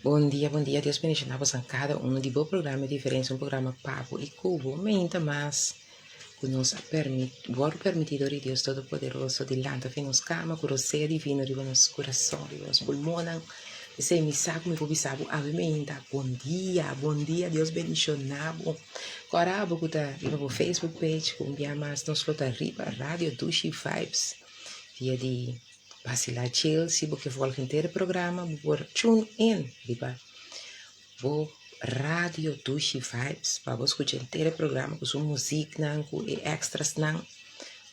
Bon dia, bon dia. Dios bendiciona bosan cada uno di bo programa Diferencia, un programa pa bo y cu bo. Meinta mas cu nos a permit, word permiti dor di Dios Todopoderoso di lanta fen nos cama cu rosea divino riba nos curason, riba nos pulmonnan. P'esey mi sa cu mi por bisa bo awe meinta, bon dia, bon dia, Dios bendiciona bo. Cora abo cu ta riba bo Facebook page cu un bia mas nos lo ta riba Radio Dushi Vibes via di Basila Chill, si bo ke volg henter e programa bo por tune in riba bo radio Dushi Vibes pa bo skucha henter e programa ku su muziknan, ku e extrasnan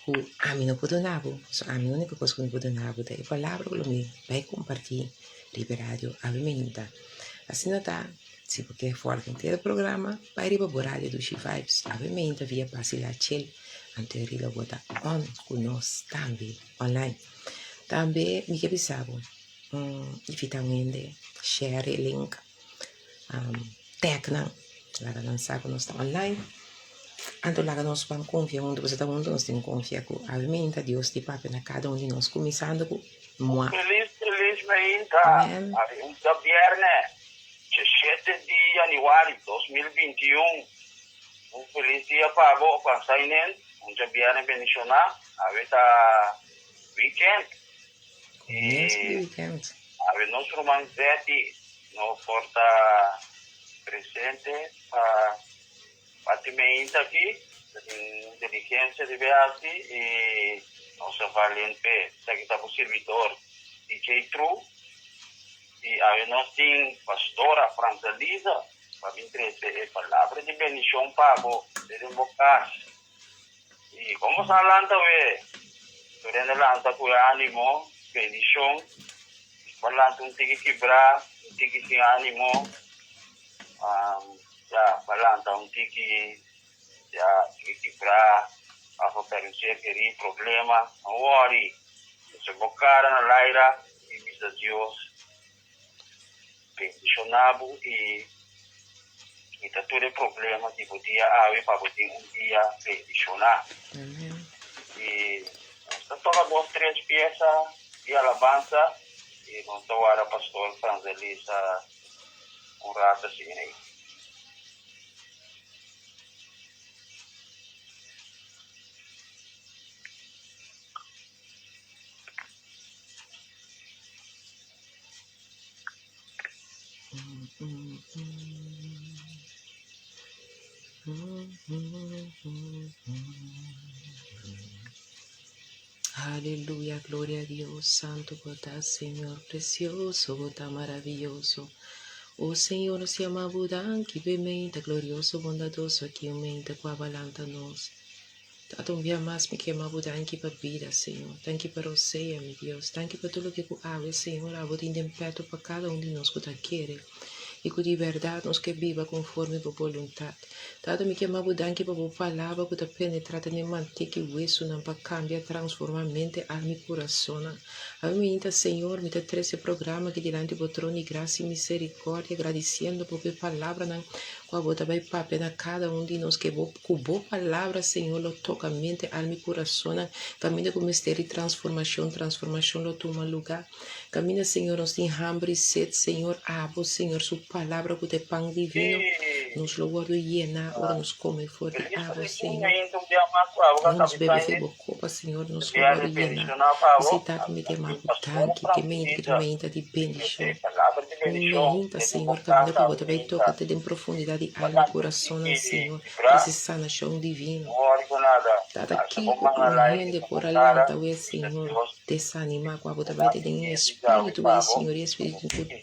ku ami no por duna bo. So ami uniko kos ku mi por duna bo ta e palabra ku lo mi bai kompartí riba e radio awe mainta. Asina ta, si bo ke volg henter e programa bai riba bo radio Dushi Vibes awe mainta via Basila Chill anto e rilo bo ta on ku nos tambe. Online. Tambe mi ke bisa bo, invita un hende, share e link, tag nan, laga nan sa ku nos ta online. Anto laga nos ban konfia huntu, pasobra ta huntu nos tin konfia ku awe-meinta Dios tin papia na kada un di nos, kuminsando ku moi. Felis felis meinta, Amen. awe un ta bierne, djeshete di januari 2021. Un felis dia pa bo, Pansainen. Un djabièrnè bendishoná. Awe ta weekend. Comienzo di I weekend. awe nos ruman Zetty no por ta presente pa parti meinta aki. Ta tin un diligencia di bay haci i nos a valen p'e. Esaki ta bo sirbidor DJ True. I awe nos tin Pastora Franzaliza. Pa bin trese e palabra di bendishon pa bo te den bo kas. I kon bo sa lanta we? Tur hende lanta ku e ánimo, bendishon. Bo lanta un tiki kibrá, un tiki sin ánimo. Ya, bo lanta un tiki, ya, tiki kibrá, òf bo pèrdè un ser kerí, problema. No wòri. Puse bo kara na laira i bisa Dios. Bendiciona bo y kita tur e problema di bo dia awe pa bo tin un dia bendiciona. Y nos ta toca dos tres pieza di alabanza y nos ta wara Pastor Franzelisa un rato asina ey. Aleluya, gloria a Dios, santo bo ta, Señor, precioso bo ta, maravilloso. O Señor, nos yama bo danki, be meinta glorioso, bondadoso, aki un meinta cu a balanta nos. Tata, un bia mas mi kema bo danki pa bida, Señor. Danki pa rosea, mi Dios. Danki pa tur loke ku awe, Señor, abo tin den peto pa kada un di nos ku ta kere i ku di bèrdat nos ke biba konforme bo boluntat. Tata, mi kema bo danki pa bo palabra ku ta penetrá te den mantek i wesunan pa kambia, transformá mente, alma i kurasonnan. Awe mainta, Señor, mi ta trese e programa aki dilanti bo trono di grasia i miserikòrdia, gradisiendo bo pa e palabranan ku abo ta bai papia na kada un di nos, ke bo Ku bo palabra, Señor, lo toka mente, alma i kurasonnan. Kaminda ku mester di transformashon, transformashon lo tuma lugá. Kaminda, Señor, nos tin hamber i set, Señor, abo, Señor, su palabra ku ta e pan divino, nos lo wòrdu yená ora nos kome for di abo, Señor. Ora nos bebe for di bo kopa, Señor, nos lo wòrdu yená. P'esei, Tata, mi ta yama bo danki, te meinta ku ta meinta di bendishon. Un meinta, Señor, kaminda ku bo ta bai toka te den profundidad di alma i kurasonnan, Señor. Trese sanashon divino. Tata, kiko ku un hende por a lanta wes, Señor, desanimá ku abo ta bai te den e espíritu ei, Señor, i e espíritu tin ku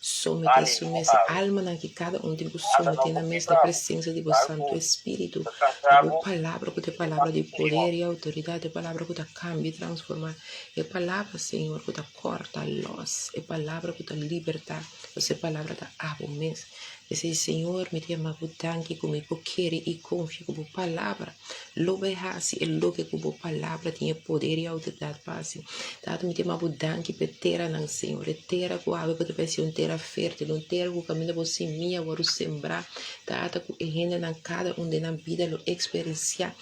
someté su mes, e almanan ki kada un tin ku someté nan mes na presensia di bo Santu Espíritu, pa bo Palabra ku ta e Palabra di poder i outoridat, e Palabra ku ta kambia i transformá, e Palabra, Señor, ku ta kòrta lòs, e Palabra ku ta libertá, pasobra e Palabra ta abo mes. P'esei, Señor, mi ta yama bo danki ku mi por kere i konfia ku bo palabra lo bai hasi e loke ku bo palabra tin e poder i outoridat pa hasi. Tata, mi ta yama bo danki pa e teranan, Señor, e tera ku awe bo ta bai hasi un tera fértil, un tera ku kaminda bo simia wòrdu sembrá. Tata, ku e hendenan kada un den nan bida lo eksperensiá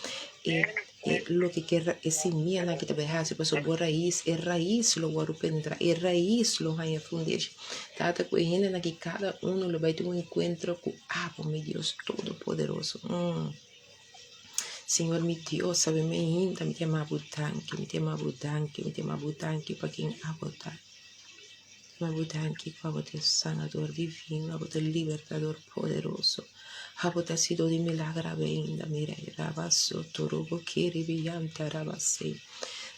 e. E loke ke e simianan ki ta bai hasi pasobra bo rais, e rais lo wòrdu penetrá, e rais lo haña fundeshi. Tata, ku e hendenan aki kada uno lo bai tin un enkuentro ku abo, mi Dios Todopoderoso. Señor mi Dios, sabe mi ainda mi ta yama bo danki, mi ta yama bo danki, mi ta yama bo danki pa ken abo ta. Mi ta yama bo danki ku abo ta e sanador divino, abo ta e libertador poderoso, abo ta hasidor di milagro awe ainda, mi Rey. Rabasoto robo kere biyanta rabase.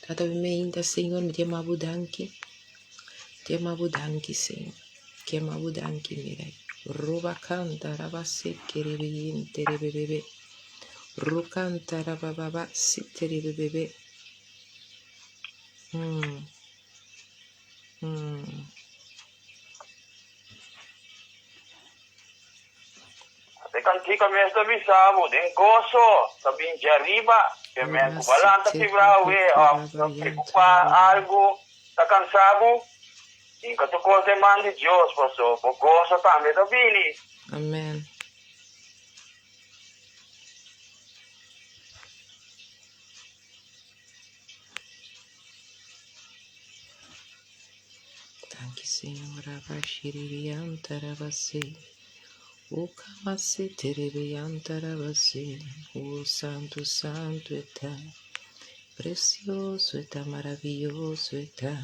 Tata mi ainda, Señor, mi ta yama bo danki, mi ta yama bo danki, Señor. Kema bo danki mi rei. Roba kanta raba seke rebe yente rebe bebe. Ro kanta raba baba sete rebe bebe. Mm. Mm. E kantika mes ta bisa bo, den goso ta bin djariba, ke men ku balanta kibra awe òf ta preokupá algu ta kansa bo, hinka tur kos den man di Dios, paso bo goso tambe ta bini. Amen. Danki Señor Rabashiririantarabase. O Kamaseterebeyantarabase. O Santo, Santo eta. Precioso eta, maravilloso eta.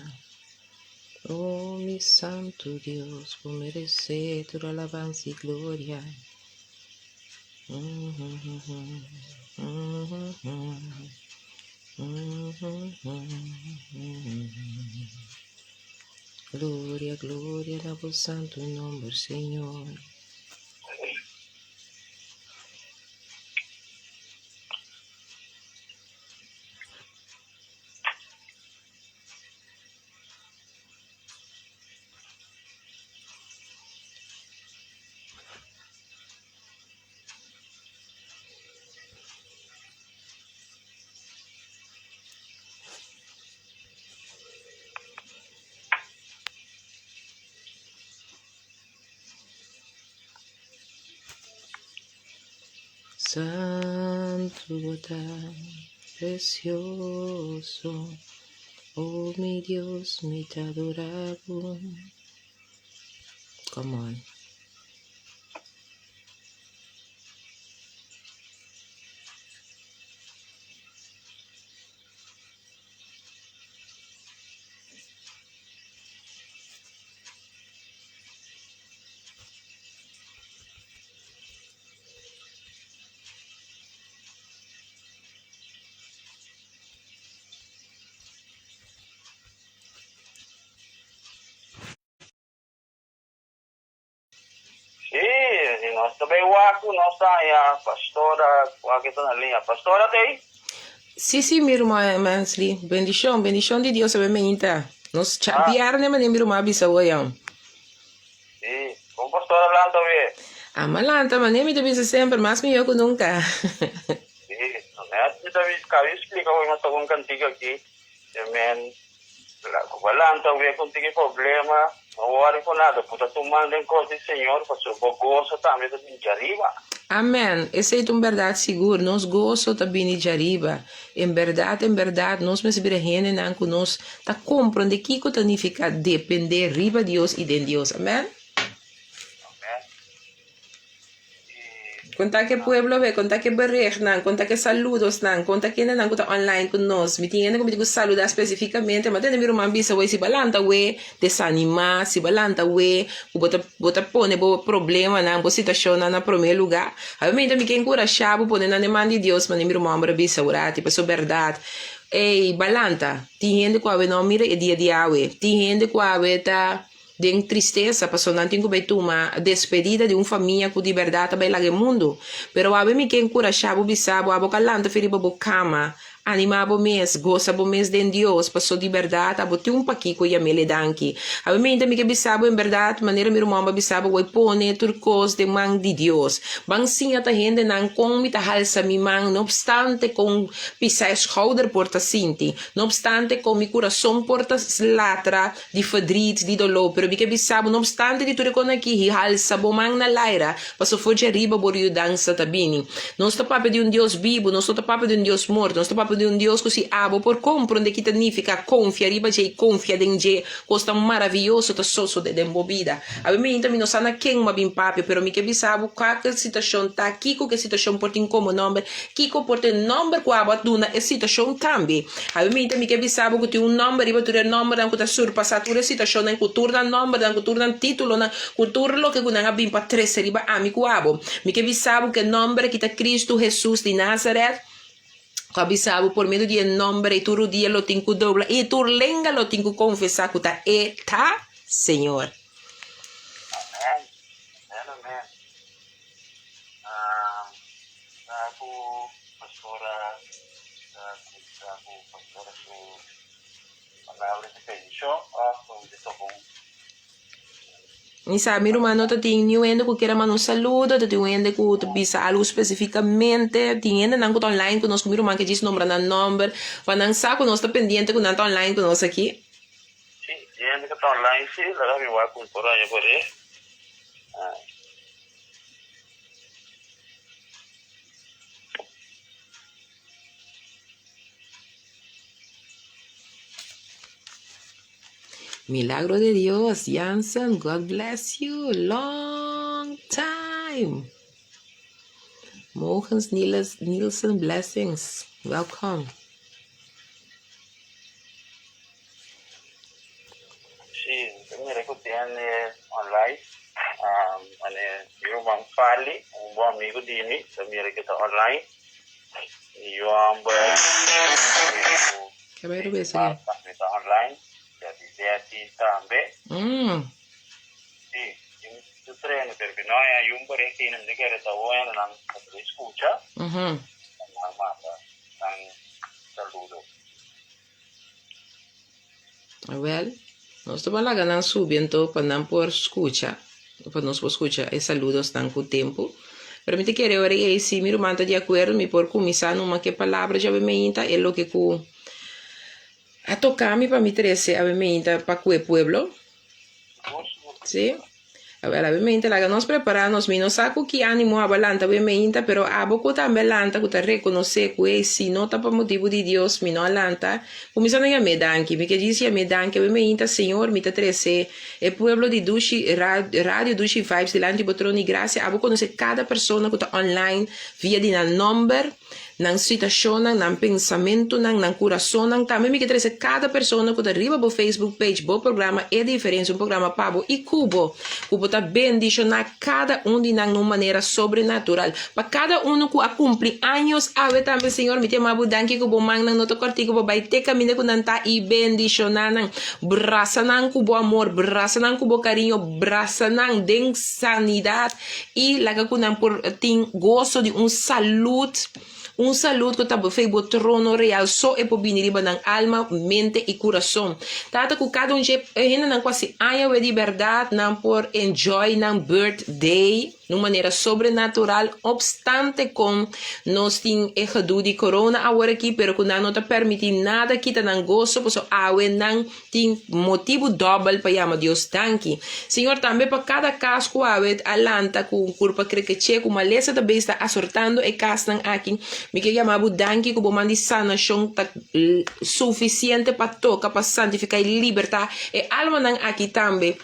Oh mi Santo Dios, bo merece tur alabanza y gloria. Gloria, gloria na bo santo nomber, Señor. Santo bo ta precioso, oh mi Dios, mi ta adora bo. Come on. Sí, y nos ta bay wak cu nos ta haña pastora, wak e ta na liña. Pastora ta ey? Sí, sí, mi ruman Mansley. Bendicion, bendicion di Dios awe meinta. Nos cha Ah. bierne mane mi ruman a bisa hoy am. Sí, con pastora lanta awe? Ama lanta, mane mi ta bisa semper, mas mihor cu nunca. Sí, net mi ta cabe explica hoy nos ta con cantica aki. Amen. Ku bo lanta wea ku tin e problema, no wòri ku nada, bo ta tumando den kos di Señor, pasobra bo goso tambe ta bini djariba. Amen! Esei ta un bèrdat sigur, nos goso ta bini djariba. En bèrdat, en bèrdat, nos mester bira hendenan ku nos ta komprondé kiko ta nifiká dependé riba Dios i den Dios. Amen! Amen. Konta ke pueblo be, konta ke berechtnan, konta ke saludosnan, konta kendenan ku ta online ku nos. Mi tin hende ku mi tin ku saluda spesifikamente, ma tende mi ruman bisa wei si bo a lanta wei desanimá, si bo a lanta wei ku bo ta bo ta pone bo problemanan, bo situashonnan na promé lugá. Awe mi ke enkurashá bo pone nan den man di Dios, manera mi ruman homber a bisa wrati, pasobra bèrdat, ey, bo a lanta. Tin hende ku awe no a mira e dia di awe, tin hende ku awe ta. Den tristesa, pasobra nan tin ku bai tuma despedida di un famia ku di bèrdat ta bai laga e mundu. Pero awe mi ke enkurashá bo bisa bo, abo ka lanta fi riba bo kama. Animá bo mes, gosa bo mes den Dios, paso di bèrdat abo tin un pakiko yam'El e danki. Awe meinta mi ke bisa bo en bèrdat, manera mi ruman bo a bisa bo, woi pone tur kos den man di Dios. Ban siña ta hendenan kon mi ta halsa mi man, no opstante kon pisá e skouder por ta sinti, no opstante kon mi kurason por ta latra di ferdriet, di doló, pero mi ke bisa bo, no opstante di tur e kon aki, hi halsa bo man na laira, paso for dje riba bo yudansa ta bini. Nos ta papia di un Dios bibu, nos no ta papia di un Dios morto, nos ta papia di un Dios ku si abo por komprondé ki ta nifiká konfia riba dje i konfia den dje, kosnan maravioso ta sosodé den bo bida. Awe meinta mi no sa na ken mi a bin papia, pero mi ke bisa bo kua ku e situashon ta, kiko ku e situashon por tin komo nòmber, kiko por ta e nòmber ku abo a duna e situashon tambe. Awe meinta mi ke bisa bo ku tin un nòmber riba tur e nòmbernan ku ta surpasá tur e situashonnan, ku tur nan nòmbernan, ku tur nan títulonan, ku tur loke ku nan a bin pa trese riba ami ku abo. Mi ke bisa bo ku e nòmber aki ta Kristu Hesus di Nazaret, ku a bisa bo por medio di e nòmber ei tur rudia lo tin ku dobla i tur lenga lo tin ku konfesá ku ta e ta Señor. Amen. Amen, amen. Ah, sa ku pastora ta kuminsá ku pastora su palabra di bendishon òf ku di toka un Mi sa mi ruman no ta tin niun hende ku kier a manda un saludo, ta tin un hende ku ta bisa algu spesifikamente, tin hendenan ku ta online ku nos ku mi ruman ke djis nombra nan nomber pa nan sa ku nos ta pendiente ku nan ta online ku nos aki. Sí, tin hende ku ta online sí, laga mi wak un por aña por e. Milagro de Dios, Jansen, God bless you, long time. Mogens Nielsen, blessings, welcome. Sí, mi mira ku tin online. Um, ane mi ruman Fali, un bon amigo di mi, ta mira ku ta online. I Johan Berg, ku Ke bai rubes aki? Tambe ta online. Betty Betty tambe. Sí, tin su trene, pero mi no haña yun por aki, mi ta kere ta bueno nan ta por escucha. Nan manda nan saludo. Awel, nos ta laga nan subi anto pa nan por skucha, pa nos por skucha e saludosnan ku tempu. Pero mi ta kere ora ei si mi ruman ta di akuerdo mi por kuminsá numa ku e palabra djawe meinta e loke ku a toka mi pa mi trese awe meinta pa ku e pueblo. Sí. Awel, awe meinta laga nos prepará nos. Mi no sa ku ki ánimo abo a lanta awe meinta, pero abo ku tambe a lanta ku ta rekonosé ku ei si no ta pa motibu di Dios mi no a lanta, kuminsá na yam'é danki. Mi ke djis yam'é danki awe meinta, Señor, mi ta trese e pueblo di Dushi Radio Dushi Vibes dilanti bo trono di grasia. Abo konosé kada persona ku ta online via di nan nòmber. nan situashonnan, nan pensamentunan, nan kurasonnan. Tambe mi ke trese kada persona ku ta riba bo Facebook page, bo programa E Diferensia, un programa pa bo i ku bo, ku bo ta bendishoná kada un di nan na un manera sobrenatural. Pa kada unu ku a kumpli años awe tambe, Señor, mi ta yama bo danki ku bo mannan no ta kòrtiku pa bai te kaminda ku nan ta i bendishoná nan. Brasa nan ku bo amor, brasa nan ku bo kariño, brasa nan den sanidat. I laga ku nan por tin goso di un salud, un salud ku ta befei bo trono real so e por bini riba nan alma, mente i kurason. Tata ku kada un dje e hendenan ku hasi aña wei di bèrdat nan por enjoy nan birthday na un manera sobrenatural opstante kon nos tin e gedoe di corona awor aki pero ku nan no ta permiti nada kita nan goso pasobra awe nan Tin motibu dòbel pa yama Dios danki. Señor, tambe pa kada kas ku awe a lanta ku un kurpa krekeché, ku malesa ta bes ta asortando e kasnan aki, mi ke yama bo danki ku bo man di sanashon ta sufisiente pa toka, pa santifiká i libertá e almanan aki tambe.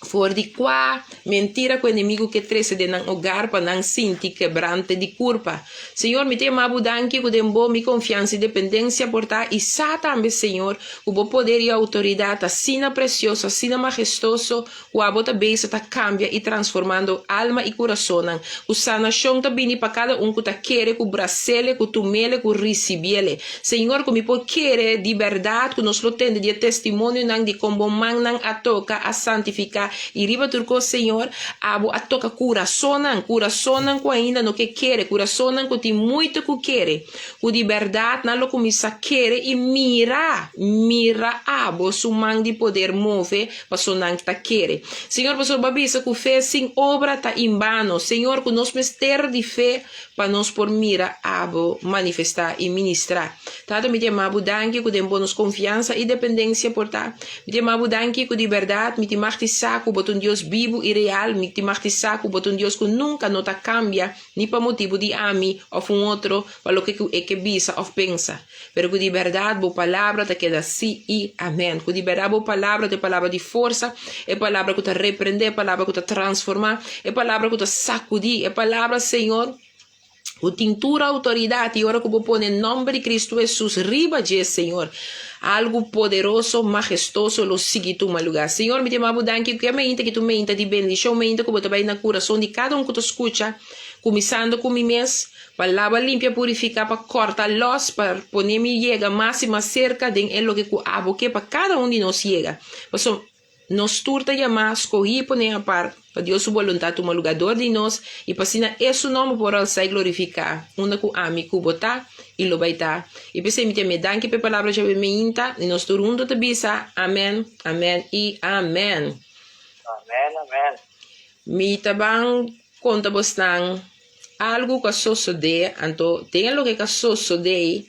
For di kua mentira ku enemigu ke trese den nan ogar pa nan sinti kebrante di kurpa. Señor, mi ta yama Bo danki ku den Bo mi konfiansa i dependensia por ta, i sa tambe, Señor, ku Bo poder i outoridat ta asina presioso, asina mahestoso, ku abo ta besa ta kambia i transformando alma i kurasonnan, ku sanashon ta bini pa kada un ku ta kere, ku bras'ele, ku tum'ele, ku risibi'ele. Señor, ku mi por kere di bèrdat ku nos lo tende di e testimonionan di kon bo mannan a toka, a santifiká. manifestá i riba tur kos, Señor, abo a toka kurasonnan, kurasonnan ku ainda no ke kere, kurasonnan ku tin muitu ku kere, ku di bèrdat nan lo kuminsá kere i mira, mira abo su man di poder move paso nan ta kere. Señor, pasobra bo a bisa ku fe sin obra ta inbano. Señor, ku nos mester di fe pa nos por mira abo manifestá i ministrá. Tata, mi ta yama bo danki ku den bo nos konfiansa i dependensia por ta. Mi ta yama bo danki ku di bèrdat mi tin mag di sa ku bo ta un Dios bibu i real. Mi tin mag di sa ku bo ta un Dios ku nunka no ta kambia, ni pa motibu di ami òf un otro, pa loke ku e ke bisa òf pensa. Pero ku di bèrdat bo palabra ta keda sí i amèn. Ku di bèrdat bo palabra ta e palabra di forsa, e palabra ku ta reprendé, e palabra ku ta transformá, e palabra ku ta sakudí, e palabra, Señor, ku tin tur outoridat i ora ku bo pone nòmber di Kristu Hesus riba dje, Señor, algu poderoso, mahestoso lo sigui tuma lugá. Señor, mi ta yama bo danki ku e meinta ki ta un meinta di bendishon, meinta ku bo ta bai na kurason di kada un ku ta skucha, kuminsando ku mi mes, pa laba, limpia, purifiká, pa kòrta lòs, pa pone mi yega mas i mas serka den e loke ku abo ke pa kada un di nos yega. Pasobra Nos tur ta yamá, skohí i poné apart pa Dios su boluntat tuma lugá dor di nos i pa asina E su nòmber por alsá i glorifiká unda ku ami ku bo ta i lo bai ta. I p'esei mi ta yam'é danki p'e palabra djawe meinta i nos tur huntu ta bisa, Amèn, amèn i amèn. Amèn, amèn. Mi ta ban konta bosnan algu ku a sosodé, anto den e loke ku a sosodé ei,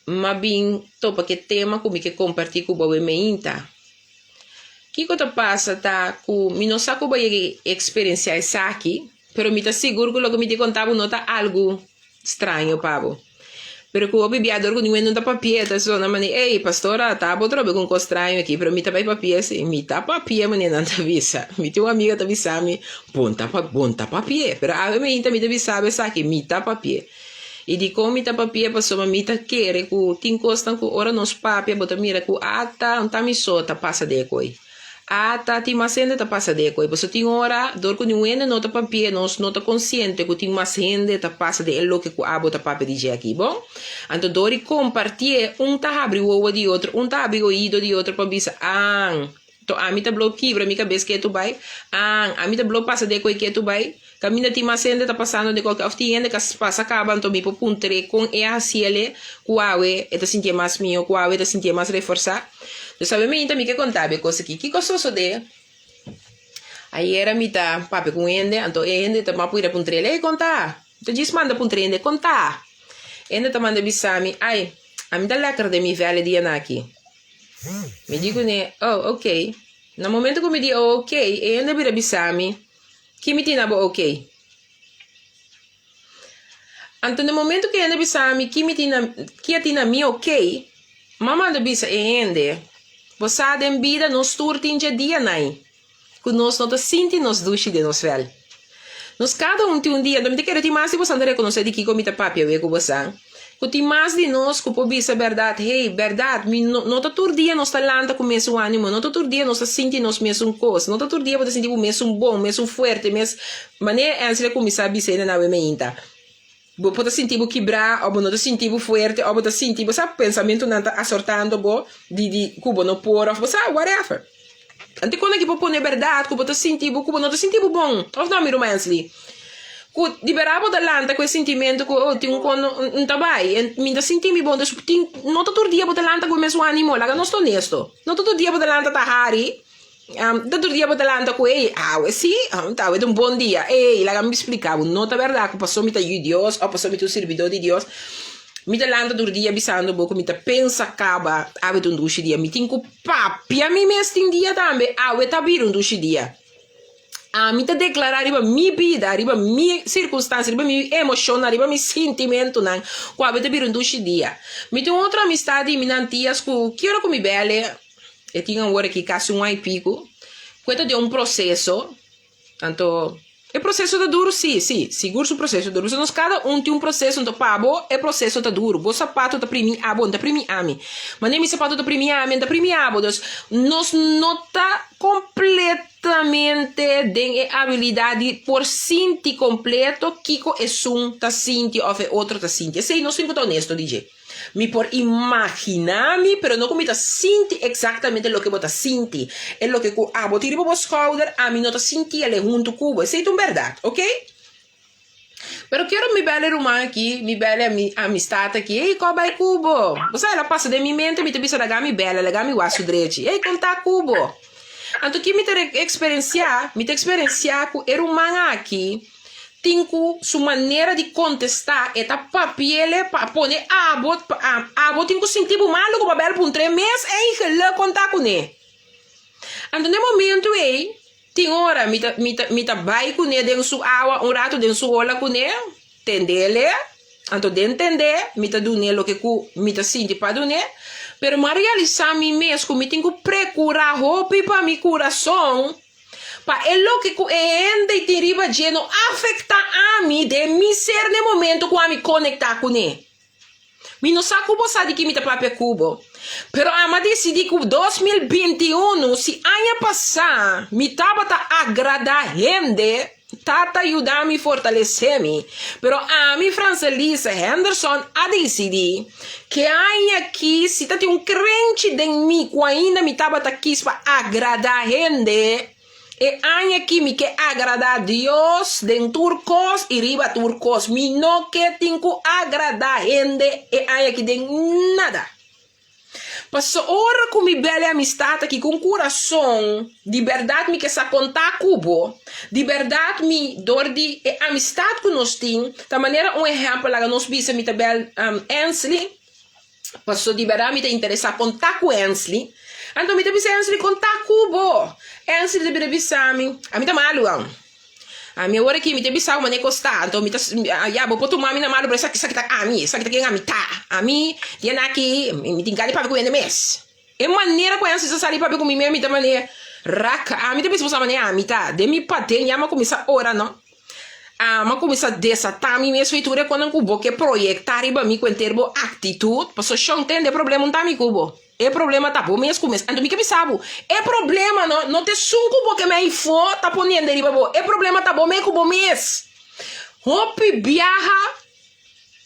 M'a bin topa ku e tema ku mi ke kompartí ku bo awe meinta. Kiko ta pasa ta ku mi no sa ku bo a yega eksperensiá esaki, pero mi ta sigur ku loke mi ta konta bo no ta algu straño pa bo. Pero ku hopi bia dor ku ningun hende no ta papia ta sona manera, ey pastora ta bo trobe ku un kos straño aki, pero mi ta bai papia si, mi ta papia manera nan ta bisa. Mi tin un amiga ta bisa mi, bon ta bon ta papia, pero awe meinta mi ta bisa bo esaki, mi ta papia. I dikon mi ta papia? Pasobra mi ta kere ku tin kosnan ku ora nos papia bo ta mira ku ata un ta mi so ta pasa den e koi. Ata tin mas hende ta pasa den e koi. Pasobra tin ora dor ku niun hende no ta papia nos no ta konsiente ku tin mas hende ta pasa den e loke ku abo ta papia di dje aki. Bon, anto dor di kompartié un ta habri wowo di otro, un ta habri oido di otro pa bisa, An, to ami ta blo kibra mi kabes ketu bai. An, ami ta blo pasa den e koi ketu bai. Kaminda tin mas hende ta pasando den koke òf tin hende ka pasa kaba anto mi por puntr'é kon e a hasiel e ku awe e ta sintié mas mihó, ku awe e ta sintié mas reforsá. Dus awe mi inta mi ke konta bo e kos aki. Kiko sosodé? Ayera mi ta papia ku un hende anto e hende ta m'a pudi a puntr'el, Ey, kon ta? Mi ta djis manda puntra e hende, Kon ta? E hende ta manda bisa mi, Ay, ami ta lèker den mi vèl e dianan aki. Mi di kuné, Oh, oké. Na momento ku mi di, Oh, oké, e hende a bira bisa mi, Ki mi tin na bo ok? Anto na momento ku e hende bisa mi ki mi tin na ki a tin na mi ok, m'a manda bisa e hende, Bo sa den bida nos tur tin dje dianan ku nos no ta sinti nos dushi den nos vel. Nos kada un tin un dia, anto mi ta kere tin mas di bosan ta rekonosé di kiko mi ta papia awe ku bosan. Ku tin mas di nos ku por bisa bèrdat, Hey, bèrdat, mi no, no ta tur dia nos ta lanta ku mesun ánimo, no ta tur dia nos ta sinti nos mesun kos, no ta tur dia bo ta sinti bo mesun bon, mesun fuerte, mes, manera Ansley a kuminsá bisa e na awe meinta. Bo por ta sinti bo kibrá òf bo no ta sinti bo fuerte òf bo ta sinti, bo sa, pensamentunan ta asortando bo di di ku bo no por òf bo sa, whatever. Anto kon aki bo pone bèrdat ku bo ta sinti bo ku bo no ta sinti bo bon? Òf no, mi ruman Ansley? Ku di bèrdat bo ta lanta ku e sintimentu ku oh tin un kon no ta bai, mi ta sinti mi bon. Dus tin no ta tur dia bo ta lanta ku e mesun animo, laga nos ta onesto. No ta tur dia bo ta lanta ta hari, no ta tur dia bo ta lanta ku ey awe si, awe ta un bon dia. Ey, laga mi splika bo, no ta bèrdat ku pasobra mi ta yu Dios òf pasobra mi ta un sirbidó di Dios. Mi ta lanta tur dia bisando bo ku mi ta pensa kaba awe ta un dushi dia. Mi tin ku papia mi mes tin dia tambe, awe ta bira un dushi dia. Ami ta deklará riba mi bida, riba mi sirkunstansia, riba mi emoshonnan, riba mi sintimentunan ku awe ta bira un dushi dia. Mi tin un otro amistad di mi na Antias ku ki ora ku mi bèl'e, e tin awor aki kasi un aña i piku, ku e ta den un proseso. Anto, e proseso ta duru? Sí, sí, sigur su proseso duru. Pasobra nos kada un tin un proseso, anto pa bo e proseso ta duru. Bo sapato ta primi abo, no ta primi ami. Manera mi sapato ta primi ami, no ta primi abo. Dus, nos no ta kompletamente den e abilidat di por sinti kompleto kiko esun ta sinti òf e otro ta sinti. Esei nos tin ku ta onesto di dje. Mi por imaginá mi, pero no ku mi ta sinti eksaktamente loke bo ta sinti. E loke ku abo tin riba bo skouder, ami no ta sinti el huntu ku bo. Esei ta un bèrdat, oke? Pero kier mi bèl e ruman aki, mi bèl e amistat aki, Ey, kò bai ku bo? Bo sa, el a pasa den mi mente, mi ta bisa laga mi bèl, laga mi wak su drechi. Ey, kon ta ku bo? Anto ki mi ta eksperensiá? Mi ta eksperensiá ku e ruman aki tin ku su manera di kontestá, e ta papi'el pa pone abo, abo tin ku sinti bo malu ku bo a bèl puntra e mes eigenlik kon ta kuné. Anto na e momentu ei, Tin ora mi ta mi ta mi ta bai kuné den su awa un ratu den su ola kuné, tendele, anto den tendé mi ta dun'é loke ku mi ta sinti pa dun'é, pero mi a realisá mi mes ku mi tin ku prekurá hopi pa mi kurason pa e loke ku e hende tin riba dje no afektá ami den mi ser na e momento ku ami konektá kuné. Mi no sa ku bo sa di ki mi ta papia ku bo, pero ami a disidí ku 2021, si aña pasá mi tabata agradá hende, Tata yuda mi fortalesé mi, pero ami Francelisa Henderson a disidí ke aña aki si ta tin un krenchi den mi ku ainda mi tabata kis pa agradá hende, E aña aki mi ke agradá Dios den tur kos i riba tur kos. Mi no ke tin ku agradá hende e aña aki den nada. Paso ora ku mi bel e amistat aki ku un kurason di bèrdat mi ke sa kontá ku bo, di bèrdat mi dor di e amistat ku nos tin, ta manera un ehèmpel laga nos bisa mi ta bel Ansley, Paso di berdad mi ta interesa conta cu Hensley. Anto mi ta bisa Hensley conta cu bo. Hensley ta bira bisa mi, ami ta malu an. Ami awor aki mi ta bisa bo manera cos ta. Anto mi ta, ya bo por tuma mi na malu pero esaki esaki ta ami, esaki ta ken ami ta. Ami di anaki mi tin gana di papia cu hende mes. E manera cu Hensley ta sali papia cu mi mes mi ta manera raka. Ami ta bisa bo sa manera ami ta. Den mi paden ya mi a cuminsa ora no. Amo a kuminsá desatá mi mes fei tur e konan ku bo ke proyektá riba mi ku henter bo aktitut, pasobra shon tende e problema un ta mi ku bo. E problema ta bo mes ku mes. Anto mi ke bisa bo, e problema no no ta esun ku bo ke mei fo ta poniendo riba bo, e problema ta bo mes ku bo mes. Hopi biaha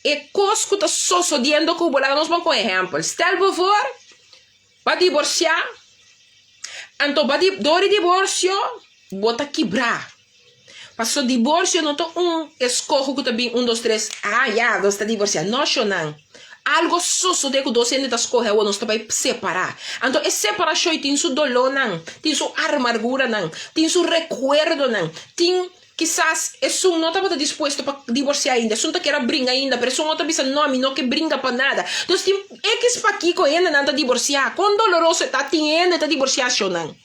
e kos ku ta sosodiendo ku bo, laga nos pon kon ehèmpel, stel bo voor bo a diborsiá, anto bo a di dor di diborsio bo ta kibrá. Paso divorcio no ta un escoho cu ta bin un dos tres, ah ya, nos ta divorcia. No shonan. Algo sosode cu dos hende ta scoge awor nos ta bay separa. Anto e separacion ei tin su dolornan, tin su armarguranan, tin su recuerdonan, tin kisas esun no tabata dispuesto pa divorcia ainda, esun ta kier a bringa ainda, pero esun otro a bisa no, mi no ke bringa pa nada. Entonces tin equis pakico hendenan ta divorcia, con doloroso e ta tin hende ta divorcia shonan.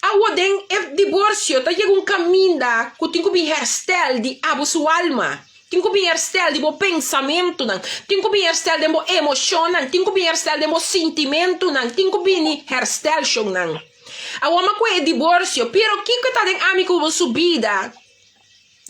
Awo den e diborsio ta yega un kaminda ku tin ku bin herstel di abo su alma, tin ku bin herstel di bo pensamentunan, tin ku bin herstel den bo emoshonnan, tin ku bin herstel den bo sintimentunan, tin ku bini herstelshonnan. Awo ama ku e diborsio, pero kiko ta den ami ku bo su bida?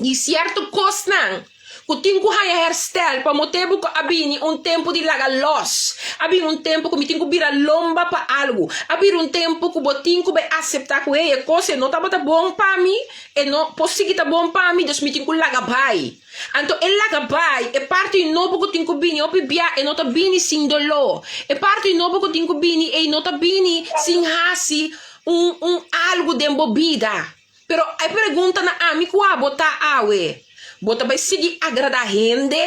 Di sierto kosnan ku tin ku haña herstel pa motibu ku a bini un tempu di laga lòs, a bini un tempu ku mi tin ku bira lomba pa algu, a bira un tempu ku bo tin ku bai aseptá ku hey e kos ei no tabata bon pa mi, e no por sigui ta bon pa mi, dus mi tin ku laga bai. Anto e laga bai, e parti nobo ku tin ku bini hopi bia e no ta bini sin doló, e parti nobo ku tin ku bini ei no ta bini sin hasi un un algu den bo bida. Pero e pregunta na ami ku abo ta awe, Bo ta bai sigui agradá hende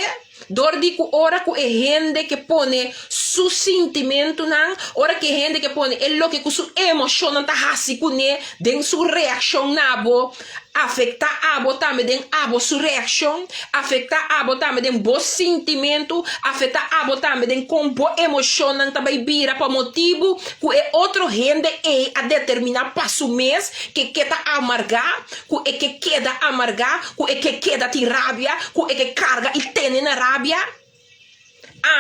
dor di ku ora ku e hende ke pone su sintimentunan, ora ku e hende ke pone e loke ku su emoshonnan ta hasi kuné den su reakshon na bo, afektá abo tambe den abo su reakshon, afektá abo tambe den bo sintimentu, afektá abo tambe den kon bo emoshonnan ta bai bira pa motibu ku e otro hende ei a determiná pa su mes ke ke ta amargá, ku e ke keda amargá, ku e ke keda tin rabia, ku e ke karga i tene na rabia.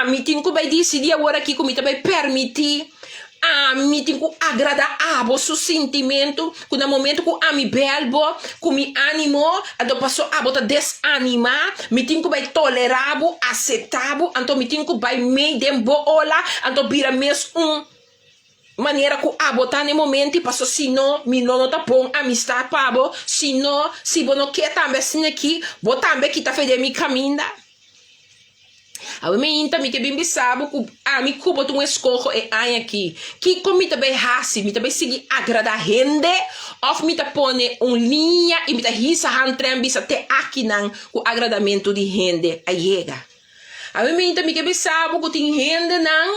Ami tin ku bai disidí awor aki ku mi ta bai permití, ami tin ku agradá abo su sintimentu, ku na momentu ku ami bèl bo ku mi ánimo, anto paso abo ta desanimá, mi tin ku bai tolerá bo, aseptá bo, anto mi tin ku bai mei den bo ola, anto bira mes un. Manera ku abo ta na e momento i paso si no mi lo no ta bon amistad pa bo, si no si bo no ke tambe asina aki bo tambe kita fe den mi kaminda. Awe meinta mi ke bin bisa bo ku ami ku bo ta un eskoho e aña aki. Kiko mi ta bai hasi? Mi ta bai sigui agradá hende òf mi ta pone un liña i mi ta hisa handrem bisa te akinan ku agradamentu di hende a yega? Awe meinta mi ke bisa bo ku tin hendenan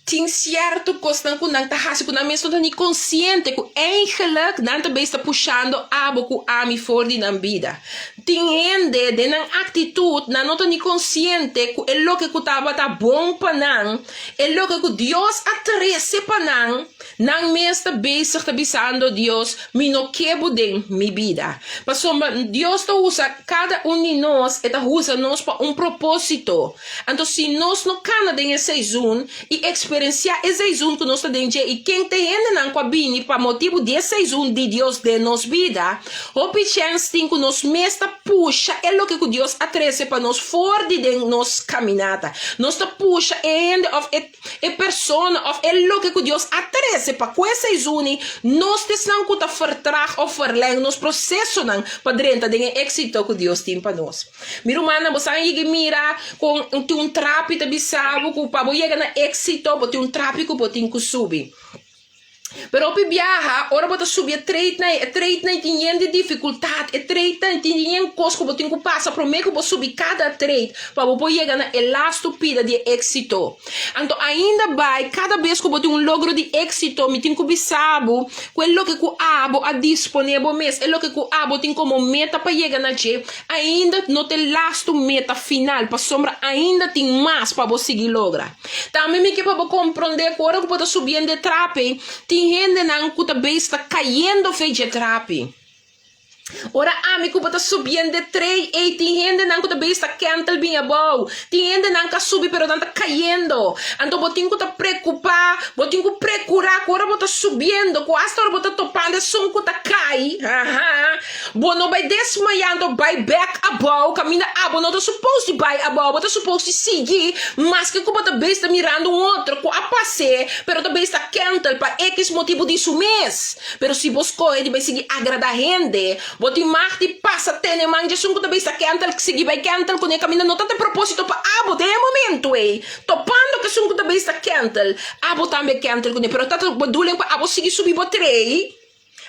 Tin sierto kosnan ku nan ta hasi ku nan mes no ta ni konsiente ku eigenlik nan ta bes ta pushando abo ku ami for di nan bida. Tin hende den nan aktitut nan no ta ni konsiente ku e loke ku tabata bon pa nan, e loke ku Dios a trese pa nan, nan mes ta bezig ta bisando Dios, mi no ke bo den mi bida. Pasobra Dios ta usa kada un di nos, e ta usa nos pa un propósito. Anto si nos no kana den e seizun i eksperensiá e seizun ku nos ta den dje i ken ta e hendenan ku a bini pa motibu di e seizun di Dios den nos bida, hopi chèns tin ku nos mes ta pusha e loke ku Dios a trese pa nos for di den nos kaminata. Nos ta pusha e hende òf e e persona òf e loke ku Dios a trese pa ku e seizun-i, nos ta esnan ku ta fertrag òf ferlèng nos prosesonan pa drenta den e éksito ku Dios tin pa nos. Mi rumannan, bo sa yega mira kon tin un trapi ta bisa bo ku pa bo yega na éksito bo tin un trapi ku bo tin ku subi. Pero hopi biaha ora bo ta subi e treitnan, e treitnan tin yen di difikultat, e treitnan tin yen kos ku bo tin ku pasa promé ku bo subi kada treit pa bo por yega na e lastu pida di e éksito. Anto ainda bai kada bes ku bo tin un logro di éksito mi tin ku bisa bo ku e loke ku abo a disponé bo mes, e loke ku abo tin komo meta pa yega na dje, Ainda no ta e lastu meta final, pasobra ainda tin mas pa bo sigui logra. Tambe mi ke pa bo komprondé ku ora ku bo ta subiendo e trapi, tin hendenan ku ta beis ta kayendo fe dje trapi. Ora ami ku bo ta subiendo e trei ei, tin hendenan ku ta beis ta kèntel bin abou. Tin hendenan ku a subi pero nan ta kayendo. Anto bo tin ku ta prekupá, bo tin ku prekurá ku ora bo ta subiendo, ku asta ora bo ta topando esun ku ta kai, haha, Bo no bai desmayando bai bek abou kaminda abo no ta supos di bai abou bo ta supos di sigui maske ku bo ta bes ta mirando un otro ku a pas'é pero ta bes ta kentel pa ekis motibu di su mes pero si bo skohe di bai sigui agrada hende bo tin mag di pasa tene man djesun ku ta bes ta kentel sigui bai kentel kuné kaminda no ta te proposito pa abo den e momento ei topando ku esun ku ta bes ta kentel abo tambe kentel kuné pero ta bedoeling pa abo sigui subi bo trei.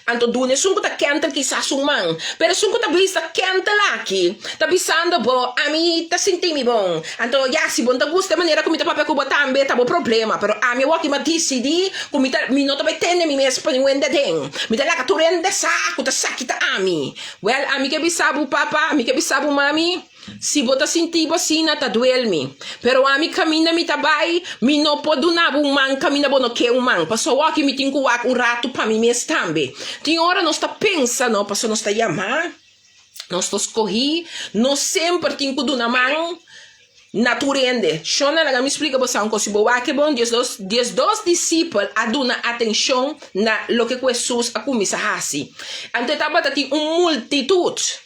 Anto duna esun ku ta kentel kisas un man, pero esun ku ta bisa kentel aki, ta bisando bo, Ami ta sinti mi bon. Anto, ya, si bo no ta gusta e manera ku mi ta papia ku bo tambe, ta bo problema, pero ami awor ki mi a disidí ku mi ta, mi no ta bai tene mi mes pa niun hende aden. Mi ta laga tur hende sa ku ta esaki ta ami. Wèl, ami ke bisa bo papa, ami ke bisa bo mami, Si bo ta sinti bo asina, ta duel mi. Pero ami kaminda mi ta bai, mi no por duna bo un man kaminda bo no ke un man. Pasobra awor mi tin ku wak un ratu pa mi mes tambe. Tin ora nos ta pensa, no, pasobra nos ta yamá, nos ta skohí, nos semper tin ku duna man na tur hende. Shona, laga mi splika bo sa un kos. Si bo wak e bon, diesdos, diesdos disipel a duna atenshon na loke ku Hesus a kuminsá hasi. Anto e tabata tin un multitut.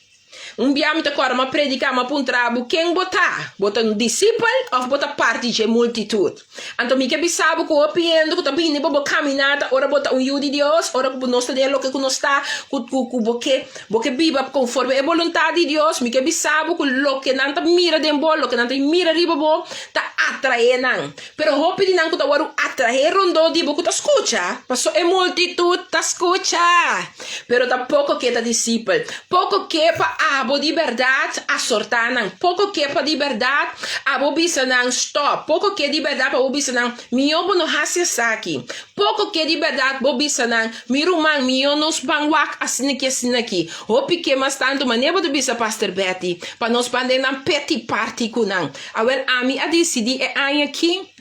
Un bia mi ta kòrda mi a prediká, mi a puntra bo, Ken bo ta? Bo ta un disipel òf bo ta parti dje multitut? Anto mi ke bisa bo ku hopi hende ku ta bini pa bo kaminata ora bo ta un yu di Dios, ora ku nos ta den loke ku nos ta, ku ku bo ke bo ke biba konforme e boluntat di Dios, mi ke bisa bo ku loke nan ta mira den bo, loke nan ta mira riba bo, ta atraé nan. Pero hopi di nan ku ta wòrdu atraé rondó di bo ku ta skucha, pasobra e multitut ta skucha. Pero ta poko ke ta disipel. Poko ke pa abo di bèrdat asortá nan. Poko ke pa di bèrdat abo bisa nan stòp. Poko ke di bèrdat pa bo bisa nan, Mihó bo no hasi esaki. Poko ke di bèrdat bo bisa nan, Mi ruman, mihó nos ban wak asin'aki asin'aki. Hopi ke mas tantu manera bo ta bisa Pastor Betty, pa nos ban den nan peti party ku nan. Awèl ami a disidí e aña aki.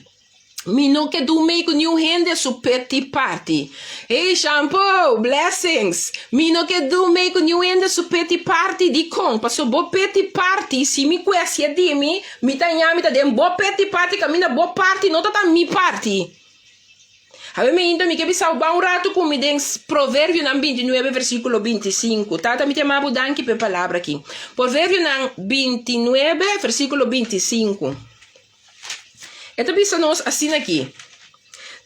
Mi no ke du mei ku niun hende su peti party. Hey Shampoo, blessings! Mi no ke du mei ku niun hende su peti party. Dikon? Paso bo peti party, si mi kuesia di mi, mi ta ña mi ta den bo peti party kaminda bo party no ta ta mi party. Hawe mi inta mi ke bisa bo ban un ratu ku mi den Proverbionan 29 versíkulo 25. Tata mi ta yama bo danki pa e palabra aki. Proverbionan 29 versíkulo 25. E ta bisa nos asina aki,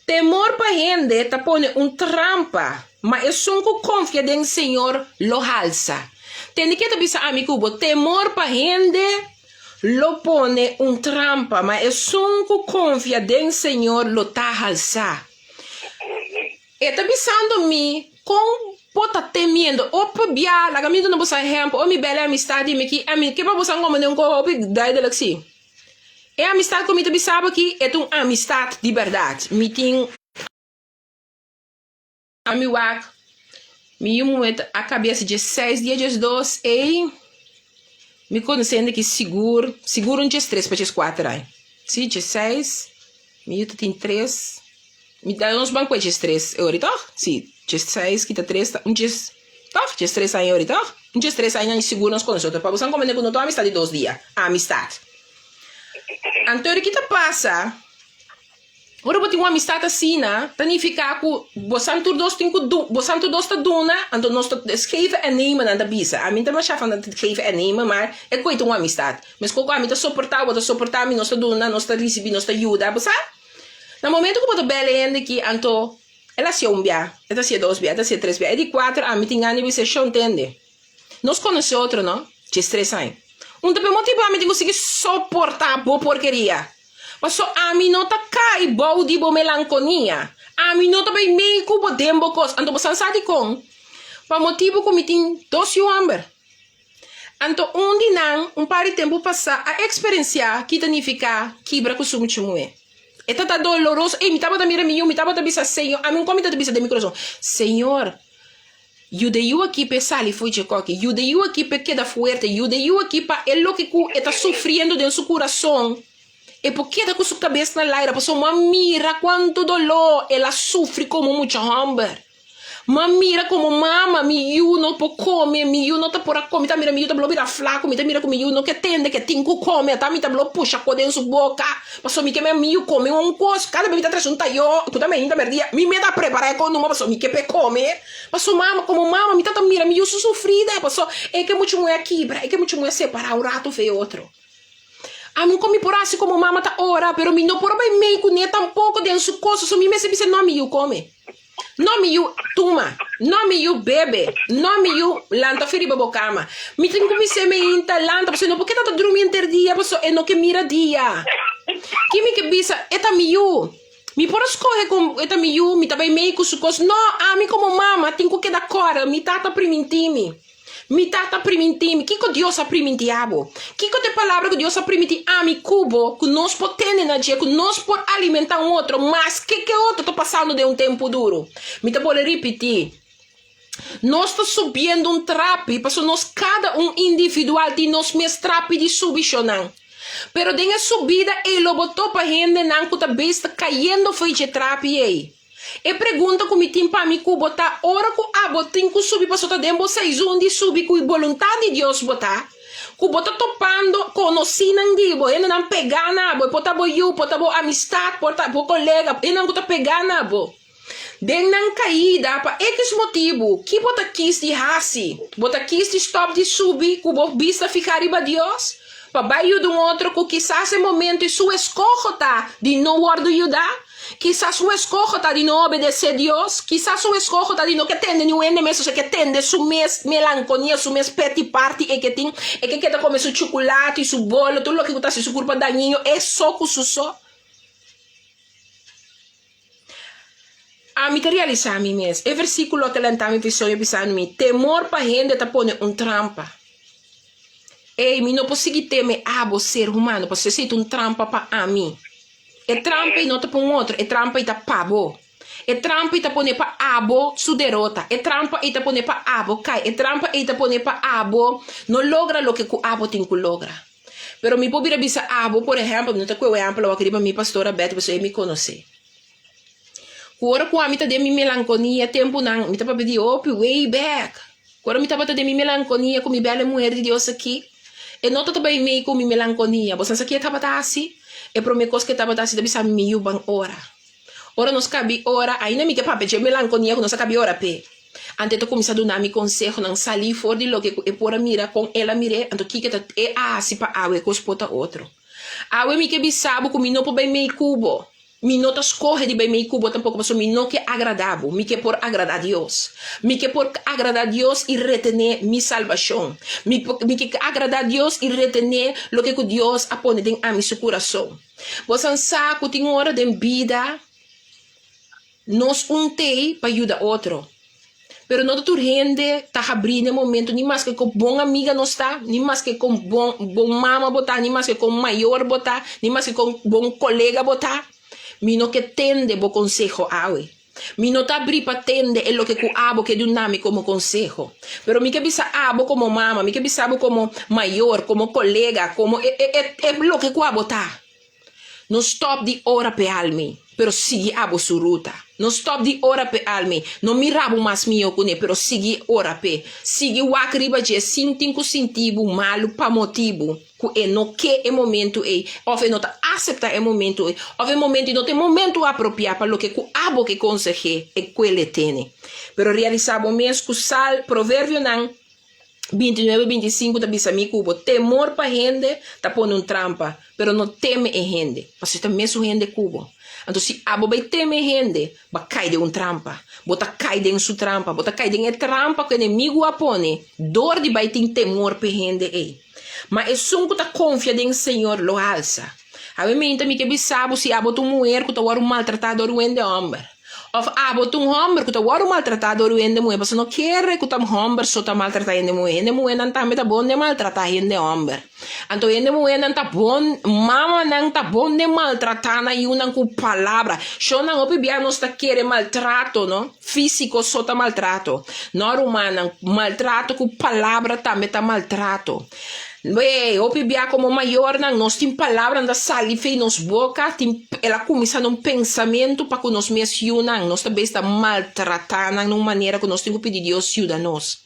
Temor pa hende ta pone un trampa, ma esun ku konfia den Señor lo halsa. Tende ke ta bisa ami ku bo, temor pa hende lo pone un trampa, ma esun ku konfia den Señor lo ta halsá. E ta bisando mi kon bo ta temiendo. O pabia, laga mi duna boso ehempel, o mi bel e amistad di mi ki, ami ke pa boso a ngoma den un koho hopi duidelijk si. E amistad ku mi ta bisa bo aki, e ta un amistad di bèrdat. Mi tin. Ami wak, mi yu muhé ta a kabesa dje seis dia djesdos ei mi konosé hende ki sigur, sigur un djestres pa djeskuater aña. Si, djeseis, mi yu ta tin tres, mi ta nos ban kue djestres e ora tòg? Si, djeseis kita tres ta un djes, tòg? Djestres aña e ora tòg? Un djestres aña sigur nos konosé otro. Pa bo sa komprende ku no ta un amistad di dos dia, amistad. Anto ora ki ta pasa? Ora bo tin un amistat asina, ta nifiká ku bosan tur dos tin ku du, bosan tur dos ta duna, anto nos ta geven en nemen, nan ta bisa. Ami ta masha van dat geven en nemen, maar e koe ta un amistat. Meskos ku ami ta soportá, bo ta soportá mi, nos ta duna, nos ta risibí, nos ta yuda, bo sa? Na momento ku bo ta bel e hende aki, anto el a hasié un bia, e ta hasié dos bia, e ta hasié tres bia, e di kuater ami tin gana di bisa, Shon, tende, nos konosé otro, no? Djes tres aña. Un ta p'e motibu ami tin ku sigui soportá bo porkeria. Paso ami no ta kai bou di bo melankonia. Ami no ta bai mei ku bo den bo kos. Anto bo san sa dikon? Pa motibu ku mi tin dos yu hòmber. Anto un di nan un par di tempu pasá a eksperensiá ki ta nifiká kibra ku su mucha muhé. E ta ta doloroso. Ey, mi tabata mira mi yu, mi tabata bisa, Señor, ami un kos mi tabata bisa den mi kurason, Señor, Yuda yu aki pa e sali fo'i dje koki. Yuda yu aki pa e keda fuerte. Yuda yu aki pa e loke ku e ta sufriendo den su kurason, e por keda ku su kabes na laira. Pasobra bo a mira kuantu doló el a sufri komo mucha hòmber. Bo a mira komo mama, mi yu no por kome, mi yu no ta por a kome. Mi ta mira mi yu ta blo bira flaku, mi ta mira ku mi yu no ke tende ke tin ku kome. Ata mi ta blo pusha kos den su boka. Pasobra mi ke mi yu kome un kos. Kada bes mi ta trese un tayó ku ta meinta merdia, mi meta prepara e kos numa pasobra mi ke pa e kome. Paso mama, komo mama mi ta ta mira mi yu su sufrida, paso e ke muchu muhé a kibra, e ke muchu muhé a separá un ratu fe otro. Ami ku mi por hasi komo mama ta ora, pero mi no por bai mei kuné tampoko den su kos, so mi mester bisa no mi yu kome, no mi yu tuma, no mi yu bebe, no mi yu lanta for riba bo kama. Mi tin ku bis'é meinta lanta, paso e no por keda ta drumi henter dia, paso e no ke mira dia. Ki mi ke bisa, e ta mi yu. Mi por a skohe ku e ta mi yu, mi ta bai mei ku su kos. No, ami komo mama tin ku keda kòrda, mi tata primintí mi. Mi tata primintí mi. Kiko Dios a primintí abo? Kiko ta e palabra ku Dios a primintí ami ku bo, ku nos por tene na dje, ku nos por alimentá un otro maske ke otro ta pasando den un tempu duru? Mi ta bolbe ripití, Nos ta subiendo un trapi pasobra nos kada un individual tin nos mes trapi di subishonnan. Pero den e subida ei lo bo topa hendenan ku ta bes ta kayendo fo'i dje trapi ei. E pregunta ku mi tin pa mi ku bo ta, ora ku abo tin ku subi pasobra ta den bo seizon di subi ku e boluntat di Dios bo ta, ku bo ta topando konosínan di bo, hendenan pegá na bo, e por ta bo yu, por ta bo amistat, por ta bo kolega, hendenan ku ta pegá na bo. Den nan kaida, pa ekis motibu, ki bo ta kis di hasi? Bo ta kis di stòp di subi ku bo bista fihá riba Dios? Pa bai yuda un otro ku kisas e momentu i su eskoho ta di no wòrdu yudá? Kisas su eskoho ta di no obedesé Dios? Kisas su eskoho ta di no ke tende niun hende mes, osea ke tende su mes melankonia, su mes peti parti e ke tin, e ke keda kome su chukulati, su bolo, tur loke ku ta hasi su kurpa dañino, e so ku su so? Ami ta realisá mi mes. E versíkulo a kalentá mi pisoño bisando mi, Temor pa hende ta pone un trampa. Ey, mi no por sigui teme abo, ser humano, pasobra esei ta un trampa pa ami. E trampa ei no ta pa un otro, e trampa ei ta pa bo. E trampa ei ta pone pa abo su derota. E trampa ei ta pone pa abo kai. E trampa ei ta pone pa abo no logra loke ku abo tin ku logra. Pero mi por bira bisa abo, por ehèmpel, mi no ta kohe ehèmpel awor riba mi pastora Betty pasobra e mi konosé. Ku ora ku ami ta den mi melankonia tempunan, mi ta papia di hopi way back. Ku ora mi tabata den mi melankonia ku mi bèlè muher di Dios aki, e no tabata bai mei ku mi melankonia. Bo sa sa ke e tabata hasi? E promé kos ku e tabata hasi ta bisa mi, mi yu ban ora. Ora nos kabi ora, ainda mi ke papia dje melankonia ku nos a kabi ora p'e. Anto e ta kuminsá duna mi konsehonan, salí for di loke ku e por a mira, kon el a mir'é, anto kiko ta e a hasi pa awe kos por ta otro. Awe mi ke bisa bo ku mi no por bai mei ku bo. Mi no ta skohe di bai mei ku bo tampoko pasobra mi no ke agradá bo, mi ke por agradá Dios. Mi ke por agradá Dios i retené mi salbashon. Mi mi ke agradá Dios i retené loke ku Dios a pone den ami su kurason. Bosan sa ku tin ora den bida nos un t'ei pa yuda otro. Pero no ta tur hende ta habrí na e momento, ni maske kon bon amiga nos ta, ni maske kon bon bon mama bo ta, ni maske kon mayor bo ta, ni maske kon bon kolega bo ta. Mi no ke tende bo konseho awe. Mi no ta abrí pa tende e loke ku abo ke duna mi komo konseho. Pero mi ke bisa abo komo mama, mi ke bisa bo komo mayor, komo kolega, komo e e e loke ku abo ta. No stop di ora p'e almi, pero sigui abo su ruta. No stop di ora p'e almi, no mira bo mas mihó kuné, pero sigui ora p'e. Sigui wak riba dje sin tin ku sinti bo malu pa motibu ku e no ke e momentu ei, òf e no ta aseptá e momentu ei, òf e momentu ei no ta e momentu apropiá pa loke ku abo ke konseh'é e ku el e tene. Pero realisá bo mes ku sal Proverbionan. 29, 25 ta bisa mi ku bo temor pa hende ta pone un trampa, pero no teme e hende, pasobra ta mesun hende ku bo. Anto si abo bai teme e hende, bo a kai den un trampa. Bo ta kai den su trampa, bo ta kai den e trampa ku enemigu a pone dor di bai tin temor pa e hende ei. Ma esun ku ta konfia den Señor lo alsa. Awe meinta mi ke bisa bo si abo ta un muher ku ta wòrdu maltratá dor un hende hòmber. Of abo ta un hòmber ku ta wòrdu maltratá dor un hende muhé, pasobra no kere ku ta hòmber so ta maltratá hende muhé, hende muhénan tambe ta bon den maltratá hende hòmber. Anto hende muhénan ta bon, mamanan ta bon den maltratá nan yunan ku palabra. Shownan hopi bia nos ta kere maltrato, no? Físiko so ta maltrato. No rumannan, maltrato ku palabra tambe ta maltrato. Wey, hopi bia komo mayornan nos tin palabranan ta sali fei nos boka, tin el a kuminsá na un pensamentu pa ku nos mes yunan, nos ta bes ta maltratá nan na un manera ku nos tin ku pidi Dios yuda nos.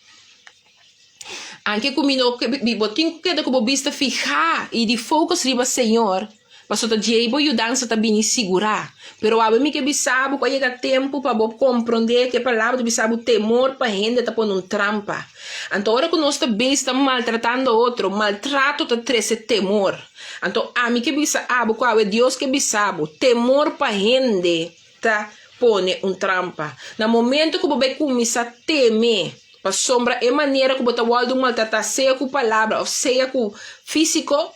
Anke ku mi no bo tin ku keda ku bo bista fihá i di focus riba Señor. Pasobra ta djei bo yudansa ta bini sigurá. Pero awe mi ke bisa bo ku a yega tempu pa bo komprondé ku e palabra ta bisa bo temor pa hende ta pone un trampa. Anto ora ku nos ta bes ta maltratando otro, maltrato ta trese temor. Anto ami ke bisa abo ku awe Dios ke bisa bo, temor pa hende ta pone un trampa. Na momento ku bo bai kuminsá teme pasobra e manera ku bo ta wòrdu maltratá sea ku palabra òf sea ku físiko,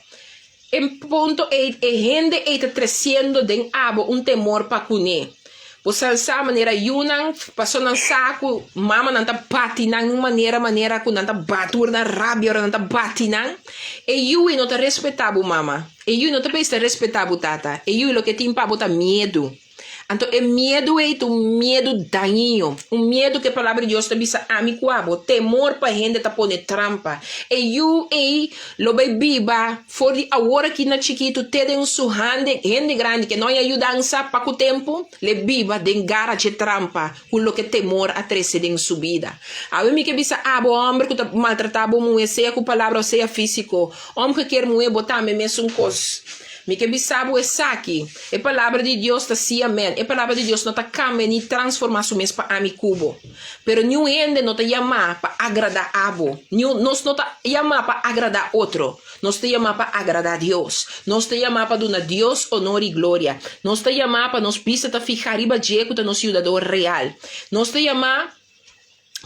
E punto ei, e hende ei ta tresiendo den abo un temor pa kuné. Bo sa sa manera yunan, paso nan sa ku mamanan ta bati nan un manera manera ku nan ta bati ora nan rabia, ora nan ta bati nan. E yui no ta respetá bo mama, e yui no ta bisa respetá bo tata, e yui loke tin pa bo ta miedu. Anto e miedu ei ta un miedu dañino, un miedu ku e Palabra di Dios ta bisa ami ku abo, temor pa hende ta pone trampa. E yu ei lo bai biba for di awor aki na chikitu te den su hande, hende grandi ke no a yudansa pa ku tempu, le biba den gara dje trampa ku loke temor a trese den su bida. Awe mi ke bisa abo hòmber ku ta maltratá bo muhé sea ku palabra o sea físiko, omgekeer muhé bo tambe mesun kos. Mi ke bisa bo esaki, E Palabra di Dios ta sí amèn. E Palabra di Dios no ta kambia ni transformá su mes pa ami ku bo. Pero niun hende no ta yamá pa agradá abo. Niun, nos no ta yamá pa agradá otro. Nos ta yamá pa agradá Dios. Nos ta yamá pa duna Dios onor i gloria. Nos ta yamá pa nos bista ta fihá riba dje ku ta nos Yudador real. Nos ta yamá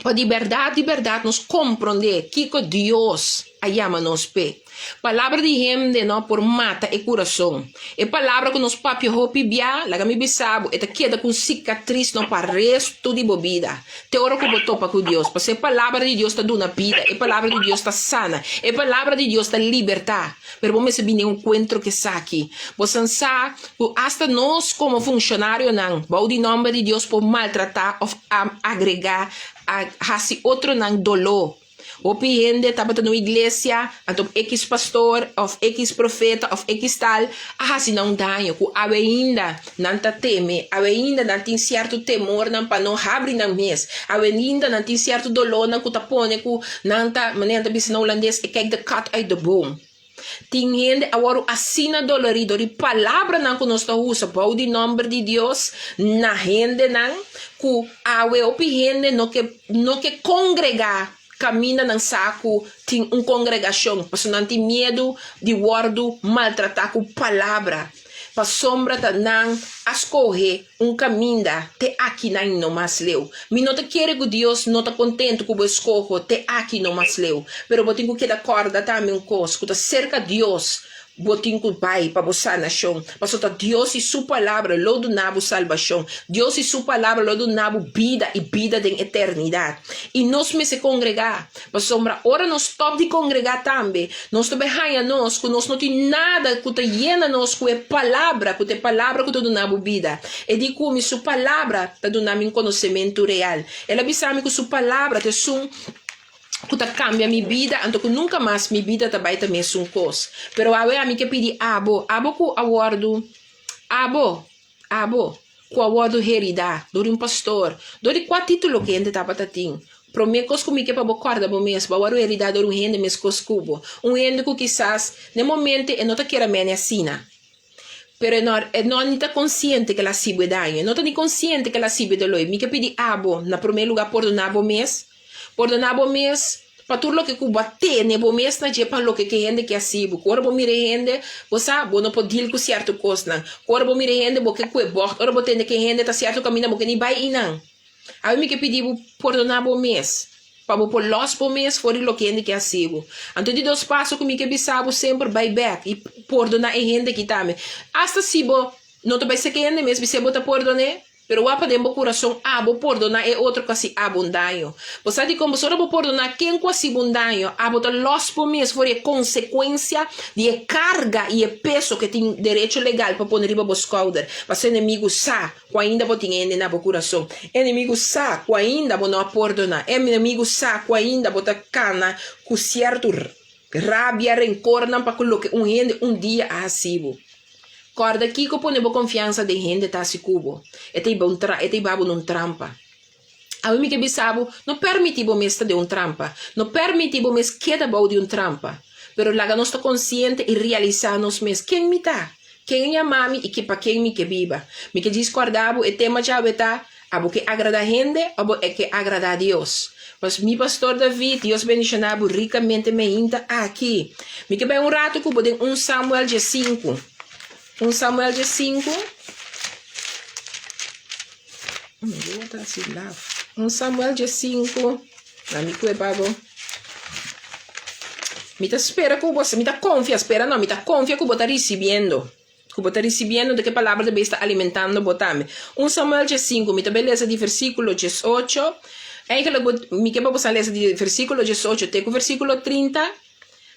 pa di bèrdat, di bèrdat nos komprondé kiko Dios a yama nos p'e. Palabra di hende no por mata e kurason. E palabra ku nos papia hopi bia, laga mi bisa bo, e ta keda ku un sikatris no pa restu di bo bida, te ora ku bo topa ku Dios. Pasobra e palabra di Dios ta duna bida, e palabra di Dios ta sana, e palabra di Dios ta libertá. Pero bo mester bini den un kuentro ku esaki. Bo san sa ku asta nos komo funshonarionan bou di nòmber di Dios por maltratá òf agregá a hasi otronan doló. Hopi hende tabata na un iglesia, anto ekis pastor òf ekis profeta òf ekis tal a hasi nan un daño ku awe ainda nan ta teme, awe ainda nan tin sierto temornan pa no habri nan mes, awe ainda nan tin sierto dolónan ku ta pone ku nan ta, manera nan ta bisa na hulandes, e kijk de kat uit de boom. Tin hende a wòrdu asina dolorí dor di palabranan ku nos ta usa bou di nòmber di Dios na hendenan ku awe hopi hende no ke no ke kongregá kaminda nan sa ku tin un kongregashon pasobra nan tin miedu di wòrdu maltratá ku palabra. Pasobra ta nan a skohe un kaminda te aki nan i no mas leu. Mi no ta kere ku Dios no ta kontentu ku bo eskoho te aki i no mas leu, pero bo tin ku keda kòrda tambe un kos, ku ta serka Dios bo tin ku bai pa bo sanashon, pasobra ta Dios i su Palabra lo duna bo salbashon. Dios i su Palabra lo duna bo bida i bida den eternidat. I nos mester kongregá. Pasobra ora nos stòp di kongregá tambe, nos ta bai haña nos ku nos no tin nada ku ta yena nos ku e Palabra, ku ta e Palabra ku ta duna bo bida. E di ku mi su Palabra ta duna mi un konosementu real. El a bisa mi ku su Palabra ta esun ku ta kambia mi bida, anto ku nunka mas mi bida ta bai ta mesun kos. Pero awe ami ke pidi abo, abo ku a wòrdu, abo, Abo, ku a wòrdu heridá dor di un pastor, dor di kua título ku hende tabata tin? Promé kos ku mi ke pa bo kòrda bo mes, bo a wòrdu heridá dor un hende meskos ku bo, un hende ku kisas na e momento e no ta kere mene asina, pero e no e no ni ta konsiente ku el a hasi bo e daño, e no ta ni konsiente ku el a hasi bo e doló. Mi ke pidi abo, na promé lugá, pordoná bo mes, pordoná bo mes. Pa tur loke ku bo a tene bo mes na dje pa loke ku e hende ke hasi bo. Ku ora bo mira e hende, bo sa, bo no por deal ku sierto kosnan. Ku ora bo mira e hende, bo ke kue bògt. Ora bo tende ku e hende ta sierto kaminda, bo ke ni bai einan. Awe mi ke pidi bo pordoná bo mes, pa bo por lòs bo mes for di loke hende ke hasi bo. Anto di dos paso ku mi ke bisa bo semper bai bèk i pordoná e hende aki tambe. Asta si bo no ta bai seka e hende mes, bis'é bo ta pordon'é. Pero wak den bo kurason abo pordoná e otro ku a hasi abo un daño. Bo sa dikon pasobra bo pordoná ken ku a hasi bo un daño, abo ta lòs bo mes for di e konsekuensia di e karga i e peso ku e tin derecho legal pa pone riba bo skouder. Pasobra enemigu sa ku ainda bo tin hende na bo kurason. Enemigu sa ku ainda bo no a pordoná. Enemigu sa ku ainda bo ta kana ku sierto rabia, renkornan pa ku loke un hende un dia a hasi bo. Kòrda kiko pone bo konfiansa den hende ta hasi ku bo. E ta hiba un tra, e ta hiba bo na un trampa. Awe mi ke bisa bo, no pèrmití bo mes ta den un trampa. No pèrmití bo mes keda bou di un trampa. Pero laga nos ta konsiente i realisá nos mes, ken mi ta? Ken a yama mi i ke pa ken mi ke biba? Mi ke djis kòrda bo, e tema djawe ta, Abo ke agradá hende o bo e ke agradá Dios? Pues mi pastor David, Dios bendishoná bo rikamente meinta aki. Mi ke bai un ratu ku bo den un Samuel diesinku. Un Samuel diesinku. Un Samuel diesinku. Na mi kue pa bo. Mi ta spera ku bo, mi ta konfia, spera no, mi ta konfia ku bo ta risibiendo. Ku bo ta risibiendo di ke palabra ta bes ta alimentando bo tambe. Un Samuel diesinku, mi ta bai lesa di versíkulo diesocho. Eigenlijk bo, mi ke pa bo sa lesa di versíkulo diesocho te ku versíkulo trinta,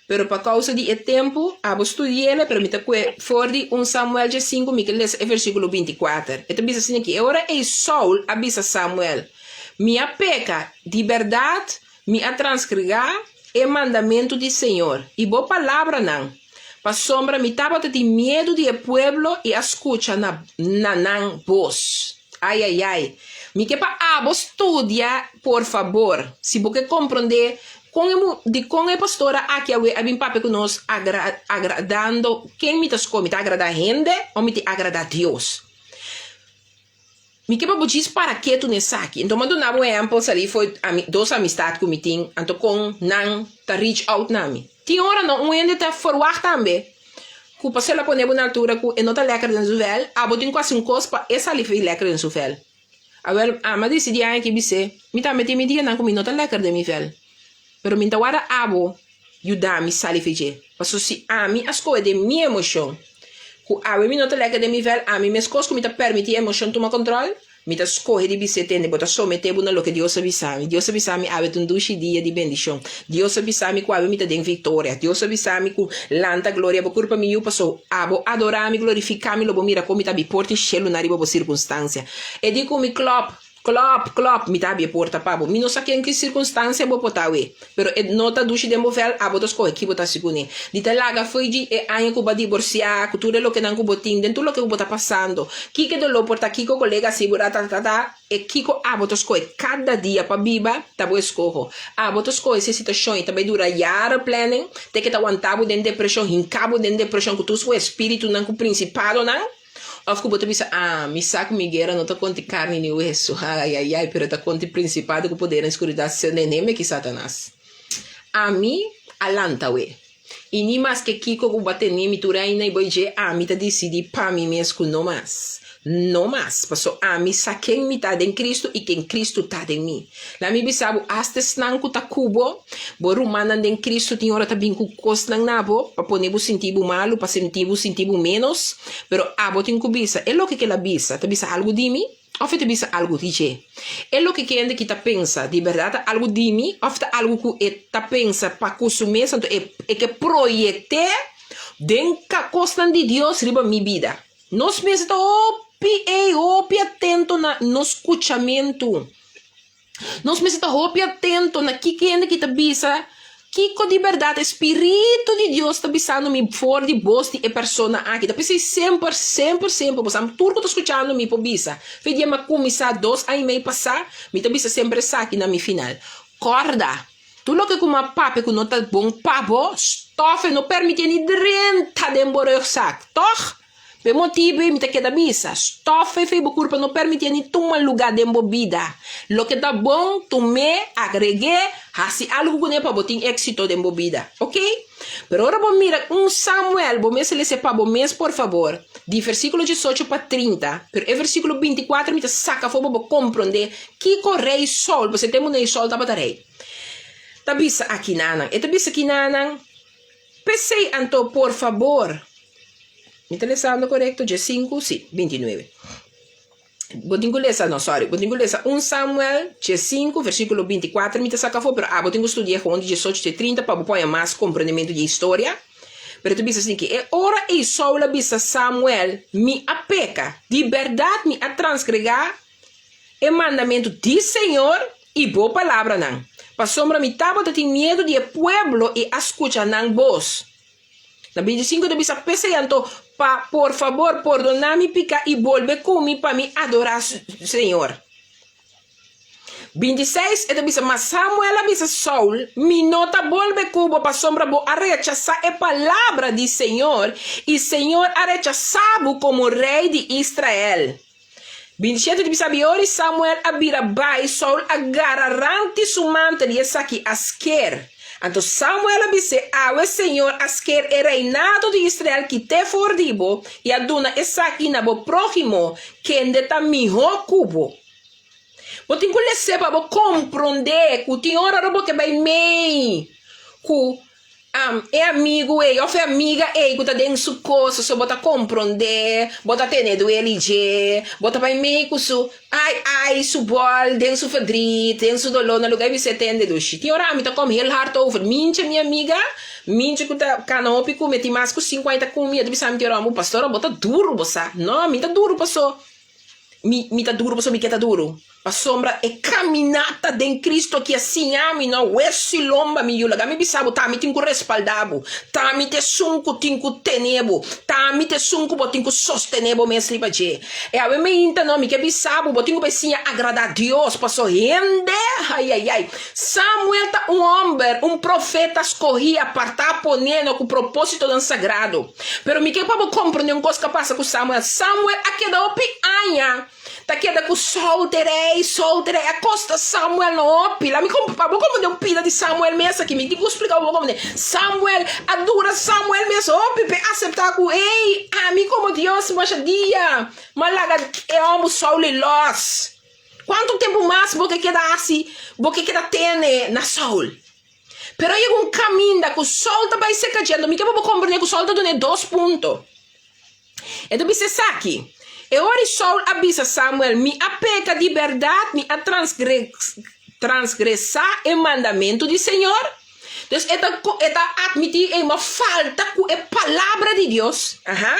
pero pa kousa di e tempu, abo studi'el, pero mi ta kue for di un Samuel diesinku mi ke lesa e versíkulo bintikuater. E ta bisa asina aki, E ora ei Saul a bisa Samuel, Mi a peka, di bèrdat mi a transkrigá e mandamentu di señor i bo palabranan. Pasobra mi tabata tin miedu di e pueblo i a skucha na na nan bos. Ai ai ai. Mi ke pa abo studia por fabor, si bo ke komprondé kon e mu dikon e pastora aki awe a bin papia ku nos agra agradando ken mi ta skohe, mi ta agradá hende o mi ta agradá Dios? Mi ke pa bo djis para ketu na esaki. Enton mi a duna bo un ehempel salí for ami dos amistat ku mi tin, anto kon nan ta reach out na mi. Tin ora no un hende ta ferwagt tambe ku pasobra el a pone bo na altura ku e no ta lèker den su vèl, abo tin ku hasi un kos pa e sali fi lèker den su vèl. Awèl, ami a disidí aña aki bis'é, mi tambe tin mi dianan ku mi no ta lèker den mi vèl, pero mi ta warda abo yuda mi sali fi dje. Pasobra si ami a skohe den mi emoshon ku awe mi no ta lèker den mi vèl, ami meskos ku mi ta pèrmití e emoshon tuma kòntròl, mi ta skohe di bis'é, Tende, bo ta someté bo na loke Dios a bisa mi. Dios a bisa mi awe ta un dushi dia di bendishon. Dios a bisa mi ku awe mi ta den viktoria. Dios a bisa mi ku lanta gloria bo kurpa mi yu, pasobra abo adorá mi, glorifiká mi, lo bo mira kon mi ta abi porta i shelu na riba bo sirkunstansia. E di ku mi klòp. Klòp, klòp, mi ta habri e porta pa bo. Mi no sa ken ki sirkunstansia bo por ta awe, pero e no ta dushi den bo vèl, abo ta skohe ki bo ta hasi kuné. Di ta laga fo'i di e aña ku bo a diborsiá, ku tur e lokenan ku bo tin, den tur loke ku bo ta pasando. Kiko e doló por ta, kiko kolega hasi bo, ratatatata, e kiko abo ta skohe kada dia pa biba, ta bo eskoho. Abo ta skohe si e situashon ei ta bai dura jaren planning, te ke ta wanta bo den depreshon, hinka bo den depreshon ku tur su espiritunan, ku prinsipadonan. Of ku bo ta bisa, Ah, mi sa ku mi guera no ta kontra karni ni wesu, ai, ai, ai, pero ta kontra prinsipado ku poder den skuridat, se neneme ki Satanas. Ami a lanta awe. I ni maske kiko ku bo a tene mi tur aina i bo dje ami ta disidí pa mi mes ku no mas. No mas, paso ami sa ken mi ta den Kristu i ken Kristu ta den mi. Laat mi bisa bo, asta esnan ku ta ku bo, bo rumannan den Kristu tin ora ta bin ku kosnan na bo pa pone bo sinti bo malu, pa sinti bo sinti bo ménos, pero abo tin ku bisa, e loke ku el a bisa ta bisa algu di mi òf e ta bisa algu di dje? E loke ku hende ki ta pensa di bèrdat ta algu di mi òf ta algu ku e ta pensa pa ku su mes, anto e e ke proyekt'é den kosnan di Dios riba mi bida? Nos mester ta hopi ei, hopi atento na nos skuchamentu. Nos mester ta hopi atento na kiko hende ki ta bisa, kiko di bèrdat e spiritu di Dios ta bisando mi for di bos di e persona aki. Ta p'esei semper, semper, semper bo sa tur ku ta skuchando mi por bisa. Fe dia mi a kuminsá dos aña i mei pasá, mi ta bisa semper esaki na mi final. Kòrda, tur loke ku mi a papia ku no ta bon pa bo, stòf e, no permitié ni drenta den bo rugzak, tòg? P'e motibu ei mi ta keda bisa, stòf e fe bo kurpa no permitié ni tuma lugá den bo bida. Loke ta bon, tum'é, agreg'é, hasi algu kuné pa bo tin éksito den bo bida. Oke? Pero ora bo mira un Samuel, bo mester lesa pa bo mes por fabor, di versíkulo diesocho pa trinta, pero e versíkulo bintikuater mi ta saka afó pa bo komprondé kiko rei Saul, pasobra e tempu rei Saul tabata rei, ta bisa akinanan. E ta bisa akinanan, P'esei anto, por fabor, mi ta lesando korekto? Diesinku, sí, bintinuebe. Bo tin ku lesa, no, sorry, bo tin ku lesa un Samuel diesinku, versíkulo bintikuater mi ta saka afó, pero abo tin ku studia gewoon di diesocho te trinta pa bo por haña mas komprendementu di e historia. Pero e ta bisa asin ki, E ora ei Saul a bisa Samuel, Mi a peka, di bèrdat mi a transgregá e mandamentu di Señor i bo palabranan, pasobra mi tabata tin miedu di e pueblo i a skucha nan bos. Na bintisinku ta bisa, P'esei anto, pa por fabor pordoná mi piká i bolbe ku mi pa mi adorá Señor. Bintiseis e ta bisa, Ma Samuel a bisa Saul, Mi no ta bolbe ku bo pasobra bo a rechasá e palabra di Señor i Señor a rechasá bo komo rei di Israel. Bintishete ta bisa, Biori Samuel a bira bai, Saul a gara ranti su mantel i esaki a sker. Anto Samuel a bis'é, Awe señor a sker e reinado di Israel kit'é for di bo i a duna esaki na bo próhimo, kende ta mihó ku bo. Bo tin ku les'é pa bo komprondé ku tin ora ora bo ke bai mei ku E amigu ei òf e amiga ei ku ta den su kos so bo ta komprondé, bo ta tene duel i dje, bo ta bai mei ku su ai ai, su bòl, den su verdriet, den su doló na lugá e bis'é tende dushi. Tin ora ami ta kom heel hard over, mincha mi amiga, mincha ku ta kana hopi ku mi, e tin mas ku sinku aña ta ku mi, e ta bisa mi tin ora, pastora bo ta duru bo sa. No, mi ta duru paso Mi, mi ta duru pasobra mi ke ta duru. Pasobra e kaminata den Cristo aki a siña mi no wesu i lomba mi yu. Laga mi bisa bo, ta mi tin ku respalda bo. Ta mi ta esun ku tin ku tene bo. Ta mi ta esun ku bo tin ku sostene bo mes riba dje. E awe meinta no, mi ke bisa bo, bo tin ku bai siña agrada Dios, paso hende, ayayay. Samuel ta un homber, un profeta skohí, apartá, poné no ku propósitonan sagrado. Pero mi ke pa bo komprendé un kos ku a pasa ku Samuel. Samuel a keda hopi aña ta keda ku Saul te rei, Saul te rei. A kosta Samuel no hopi. La mi pa bo komprendé un pida di Samuel mes aki. Mi tin ku splika bo komprendé. Samuel a dura Samuel mes hopi p'e aseptá ku, ey, ami komo Dios masha dia m'a laga e hòmber Saul e lòs. Kuantu tempu mas bo ke keda hasi, bo ke keda tene na Saul? Pero a yega un kaminda ku Saul ta bai serka dje, anto mi ke pa bo komprendé ku Saul ta dun'é dos punto. E ta bisa esaki, E ora i Saul a bisa Samuel, Mi a peka di bèrdat, mi a transgresá e mandamentu di señor. Dus e ta e ta atmití ei ma falta ku e palabra di Dios. Aha.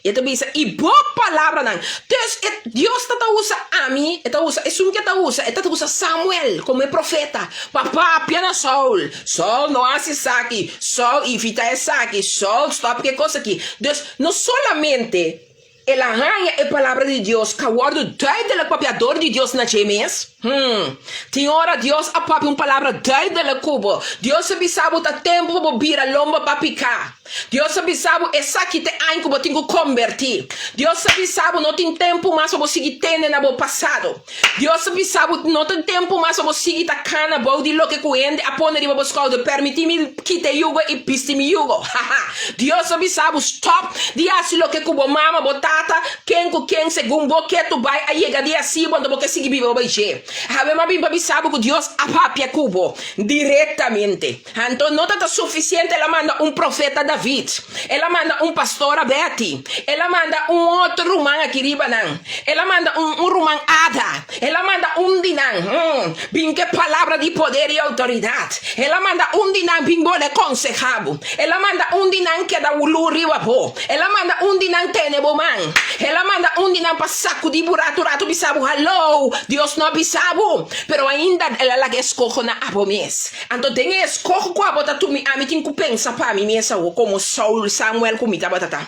E ta bisa, i bo palabranan. Dus e Dios ta ta usa ami, e ta usa esun ke ta usa, e ta ta usa Samuel komo e profeta pa papia na Saul. Saul, no hasi esaki. Saul, evita esaki. Saul, stòp ku e kos aki. Dus no solamente el a haña e palabra di Dios ku a wòrdu duidelijk papiador di Dios na dje mes. Hmm. Tin ora Dios a papia un palabra duidelijk ku bo. Dios a bisa bo ta tempu pa bo bira lomba pa piká. Dios a bisa bo esaki ta e aña ku bo tin ku kombertí. Dios a bisa bo no tin tempu mas pa bo sigui tende na bo pasado. Dios a bisa bo no tin tempu mas pa bo sigui ta kana bou di loke ku hende a pone riba bo skouder. Permití mi kita e yugo i bisti mi yugo. Haha. Dios a bisa bo stòp di hasi loke ku bo mama, bo tata, ken ku ken segun bo ke tu bai a yega di hasi bo anto bo ke sigui biba bai dje. Hawe m'a bin pa bisa bo ku Dios a papia ku bo direktamente. Anto no ta ta sufisiente el a manda un profeta David, el a manda un pastora Betty, el a manda un otro ruman aki riba nan, el a manda un un ruman Ada, el a manda un di nan, hmm, bin ku e palabra di poder i outoridat, el a manda un di nan bin bole konseha bo, el a manda un di nan keda wulu riba bo, el a manda un di nan tene bo man, el a manda un di nan pa sakudí bo ratu ratu bisa bo, hallo, Dios no a bisa bo, pero ainda el a laga e skoho na abo mes. Anto den e eskoho ku abo ta tumi ami tin ku pensa pa mi mes awo komo Saul, Samuel ku mi tabata ta.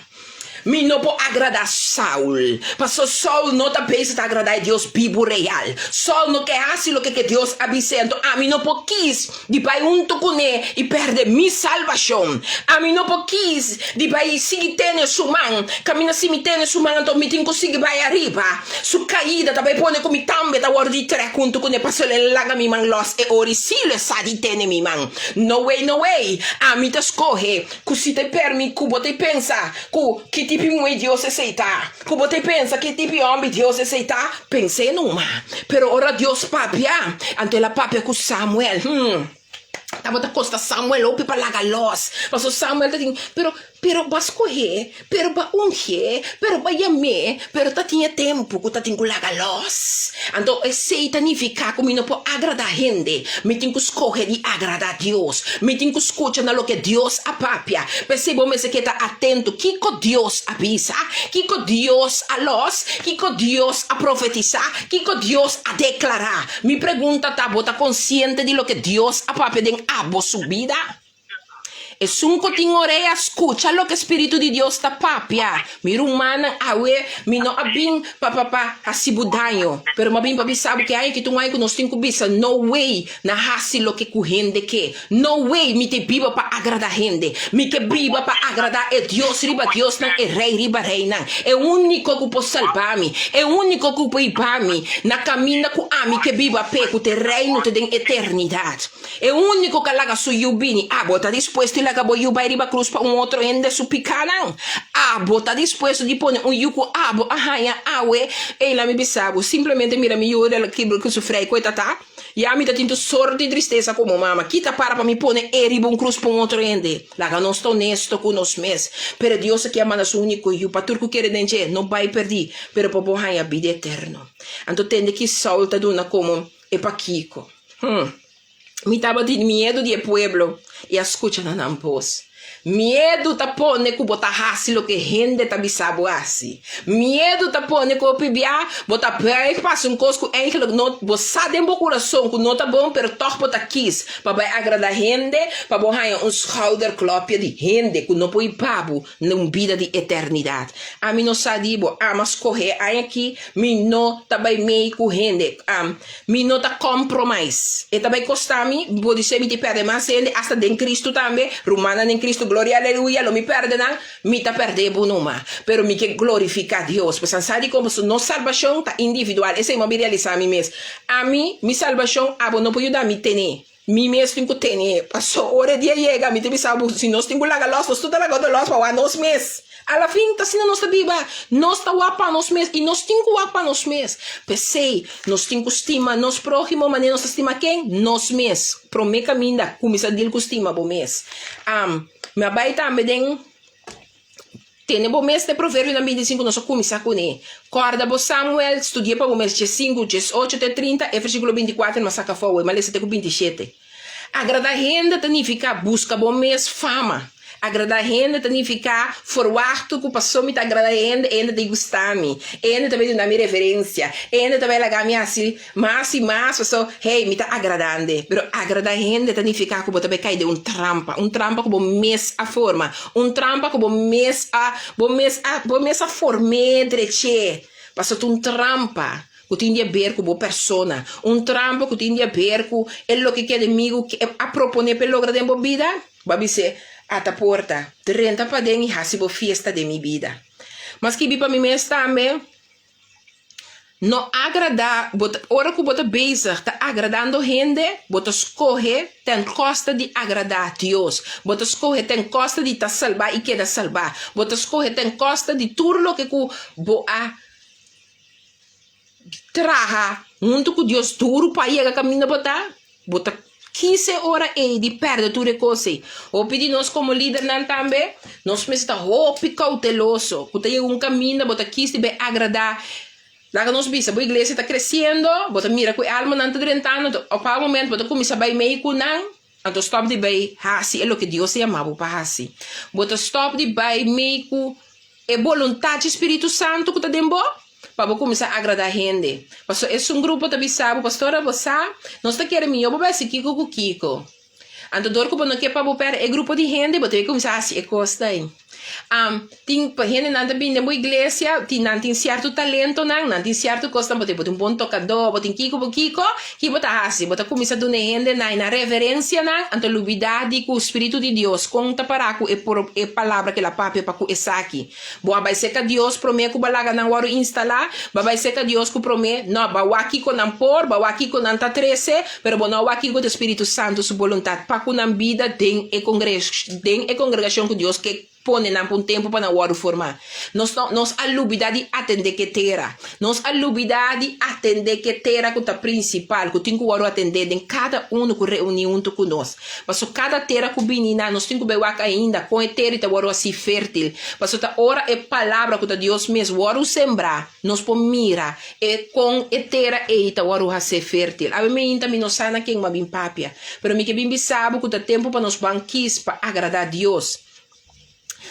Mi no por agradá Saul, paso Saul no ta bezig ta agradá e Dios bibu real. Saul no ke hasi loke ke Dios a bis'é, anto ami no por kis di bai huntu kuné i pèrdè mi salbashon. Ami no por kis di bai sigui tene su man, kaminda si mi tene su man anto mi tin ku sigui bai ariba. Su kaida ta bai pone ku mi tambe ta wòrdu di trèk huntu kuné pasobra el laga mi man lòs e ora i si lo e sa di tene mi man. No way, no way! Ami ta skohe ku si ta permi ku bo ta pensa ku ki tipi muhé Dios esei ta, ku bo ta pensa ki tipi hòmber Dios esei ta, pens'é numa. Pero ora Dios papia, anto el a papia ku Samuel. Hmm. Tabata kosta Samuel hopi pa laga lòs, pasobra Samuel ta tin, pero Pero bo a skohé, pero bo a ungié, pero bo a yam'é, pero ta tin e tempu ku ta tin ku laga lòs. Anto esei ta nifiká ku mi no por agradá hende, mi tin ku skohe di agradá Dios. Mi tin ku skucha na loke Dios a papia. P'esei bo mester keda atento kiko Dios a bisa, kiko Dios a lòs, kiko Dios a profetisá, kiko Dios a deklará. Mi pregunta ta, bo ta konsiente di loke Dios a papia den abo su bida? Esun ku tin orea, skucha loke Spiritu di Dios ta papia. Mi rumannan, awe mi no a bin pa pa pa hasi bo daño, pero mi a bin pa bisa bo ke aña ki ta un aña ku nos tin ku bisa, No way na hasi loke ku hende ke. No way mi te biba pa agrada hende. Mi ke biba pa agrada e Dios riba diosnan, e Rei riba reinan, e úniko ku por salba mi, e úniko ku por hiba mi na kaminda ku ami ke biba p'e, ku te Reino te den eternidat. E úniko ku a laga su yu bini. Abo ta dispuesto di laga bo yu bai riba krus pa un otro hende su pikánan? Abo ta dispuesto di pone un yu ku abo a haña awe? Ey, la mi bisa bo, simplemente mira mi yu relativo ku su frei ku e ta ta. Ya mi ta tin tur sort di tristesa komo mama. Ki ta para pa mi pone e riba un krus pa un otro hende? Laga nos ta honesto ku nos mes. Pero Dios aki a manda su úniko yu pa tur ku kere den dje no bai pèrdí, pero pa bo haña bida eterno. Anto tende ki Saul ta duna komo e pakiko. Hm. Mi tabatin miedu di e pueblo i a skucha na nan bos. Miedu ta pone ku bo ta hasi loke hende ta bisa bo hasi. Miedu ta pone ku hopi bia bo ta buig pa hasi un kos ku eigenlijk no bo sa den bo kurason ku no ta bon pero tòg bo ta kis pa bai agrada hende pa bo haña un schouderklopje di hende ku no por hiba bo na un bida di eternidat. Ami no sa di bo, ama skohe e aña aki mi no ta bai mei ku hende. Mi no ta compromise. E ta bai costa mi, bo di se mi tin perde mas hende, hasta den Cristo tambe, rumannan den Cristo, gloria aleluya, lo mi perde nan, mi ta perde bo numa. Pero mi ke glorifica Dios. Pasobra sa dikon? Pasobra nos salbacion ta individual. Esei mi a realisa mi mes. Ami, mi salbacion, abo no por yuda mi tene. Mi mes tin ku tene. Pasobra ora e dia yega, mi ta bisa bo, si nos tin ku laga los, nos tur ta laga otro los pa wak nos mes. A la fin, ta asina nos ta biba. Nos ta wak pa nos mes i nos tin ku wak pa nos mes. P'esei, nos tin ku stima nos próhimo manera nos ta stima ken? Nos mes. Promé kaminda, kuminsá dil ku stima bo mes. Am, mi a bai tambe den tene bo mes den Proverbionan 25 nos a kuminsá kuné. Kòrda bo Samuel, studi'é pa bo mes, diesinku, diesocho te trinta, e versíkulo bintikuater mi a saka afó awe, mi a lesa te ku bintishete. Agradá hende ta nifiká buska bo mes fama. Agradá hende ta nifiká forwachtu ku paso mi ta agradá hende, e hende ta gusta mi, e hende ta bai duna mi reverensia, e hende ta bai laga mi hasi mas i mas paso, hey, mi ta agradande. Pero agradá hende ta nifiká ku bo ta bai kai den un trampa, un trampa ku bo mes a forma, un trampa ku bo mes a, bo mes a, bo mes a form'é dreché, paso ta un trampa. ku tin di haber ku bo persona, un trampa ku tin di haber ku e loke ku e enemigu a proponé pa e logra den bo bida, bo a bis'é, Ata porta, drenta paden i hasi bo fiesta den mi bida. Mas skibi pa mi mes tambe, No agradá, bo ta, ora ku bo ta bezig ta agradando hende, bo ta skohe ten kosta di agradá Dios. Bo ta skohe ten kosta di ta salbá i keda salbá. Bo ta skohe ten kosta di tur loke ku bo a traha huntu ku Dios duru pa yega kaminda bo ta. Bo ta kis e ora ei di pèrdè tur e kos ei. Hopi di nos komo lidernan tambe, nos mester ta hopi kouteloso ku ta yega un kaminda bo ta kis di bai agradá. Laga nos bisa, bo iglesia ta kresiendo, bo ta mira ku e almanan ta drentando, anto op un momento bo ta kuminsá bai mei ku nan, anto stòp di bai hasi e loke Dios a yama bo pa hasi. Bo ta stòp di bai mei ku e boluntat dje Spiritu Santu ku ta den bo, pa bo kuminsá agradá hende. Pasobra esun grupo ta bisa bo, Pastora, bo sa, nos ta kere mihó bo bai hasi kiko ku kiko. Anto dor ku bo no ke pa bo pèrdè e grupo di hende, bo ta bai kuminsá hasi e kos ei. Tin hendenan ta bini den bo iglesia, tin nan tin sierto talentonan, nan tin sierto kosnan, bo tin bo tin un bon tokadó, bo tin kiko bo kiko, ki bo ta hasi? Bo ta kuminsá duna e hendenan nan reverensianan, anto lubidá di ku Spiritu di Dios kon ta pará ku e e palabra ku el a papia pa ku esaki. Bo a bai serka Dios promé ku bo a laga nan wòrdu instalá? Bo a bai serka Dios ku promé? No, bo a wak kiko nan por, bo a wak kiko nan ta trese, pero bo no a wak kiko ta Spiritu Santu su boluntat pa ku nan bida den e den e kongregashon ku Dios ke pone nan pa un tempu pa nan wòrdu formá. Nos no, nos a lubidá di atendé ku e tera. Nos a lubidá di atendé ku e tera ku ta prinsipal, ku tin ku wòrdu atendé den kada unu ku reuní huntu ku nos. Paso kada tera ku bini na nos tin ku bai wak ainda kon e tera ta wòrdu hasi fértil. Paso ta ora e palabra ku ta Dios mes wòrdu sembrá, nos por mira e kon e tera ei ta wòrdu hasé fértil. Awe meinta mi no sa na ken mi a bin papia, pero mi ke bin bisa bo ku ta tempu pa nos ban kis pa agradá Dios.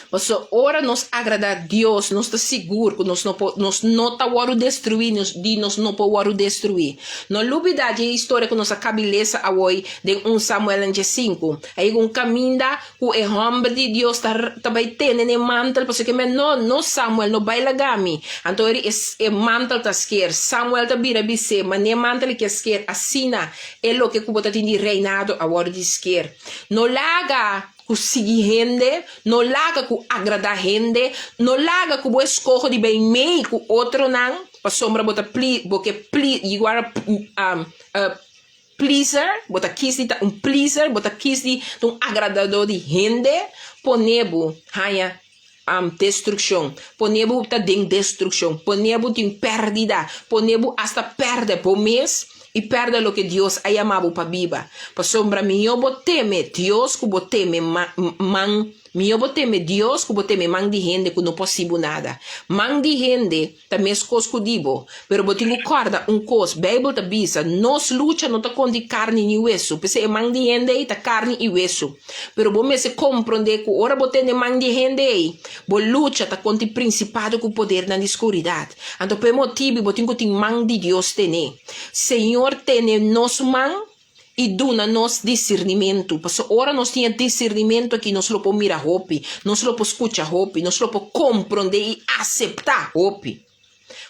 Pasobra ora nos agradá Dios, nos ta sigur ku nos no por, nos no ta wòrdu destruí, nos di nos no por wòrdu destruí. No lubidá dje historia ku nos a kabi lesa awoi den un Samuelnan dje sinku. A yega un kaminda ku e hòmber di Dios ta ta bai tene na e mantel pasobra ke men no, no Samuel, no bai laga mi. Anto eri e e mantel ta sker. Samuel ta bira bis'é, Manera e mantel ke sker, asina e loke ku bo ta tin di reinado a wòrdu di sker. No laga ku sigui hende, no laga ku agradá hende, no laga ku bo eskoho di bai mei ku otronan pasobra bo ta pli bo ke pli you are a a pleaser, bo ta kis di ta un pleaser, bo ta kis di ta un agradadó di hende, pone bo haña destrukshon, pone bo ta den destrukshon, pone bo tin pèrdida, pone bo asta pèrdè bo mes i pèrdè loke Dios a yama bo pa biba. Pasobra mihó bo teme Dios ku bo teme man, mihó bo teme Dios ku bo teme man di hende ku no por hasi bo nada. Man di hende Ta meskos ku di bo. Pero bo tin ku kòrda un kos, Beibel ta bisa, Nos lucha no ta kontra di karni ni wesu. P'esei e man di hende ei ta karni i wesu. Pero bo mester komprondé ku ora bo tende man di hende ei, bo lucha ta kontra di prinsipado ku podernan di skuridat. Anto pa e motibu bo tin ku tin man di Dios tené. Señor tene nos man i duna nos disirnimentu. Pasobra ora nos tin e disirnimentu aki nos lo por mira hopi, nos lo por skucha hopi, nos lo por komprondé i aseptá hopi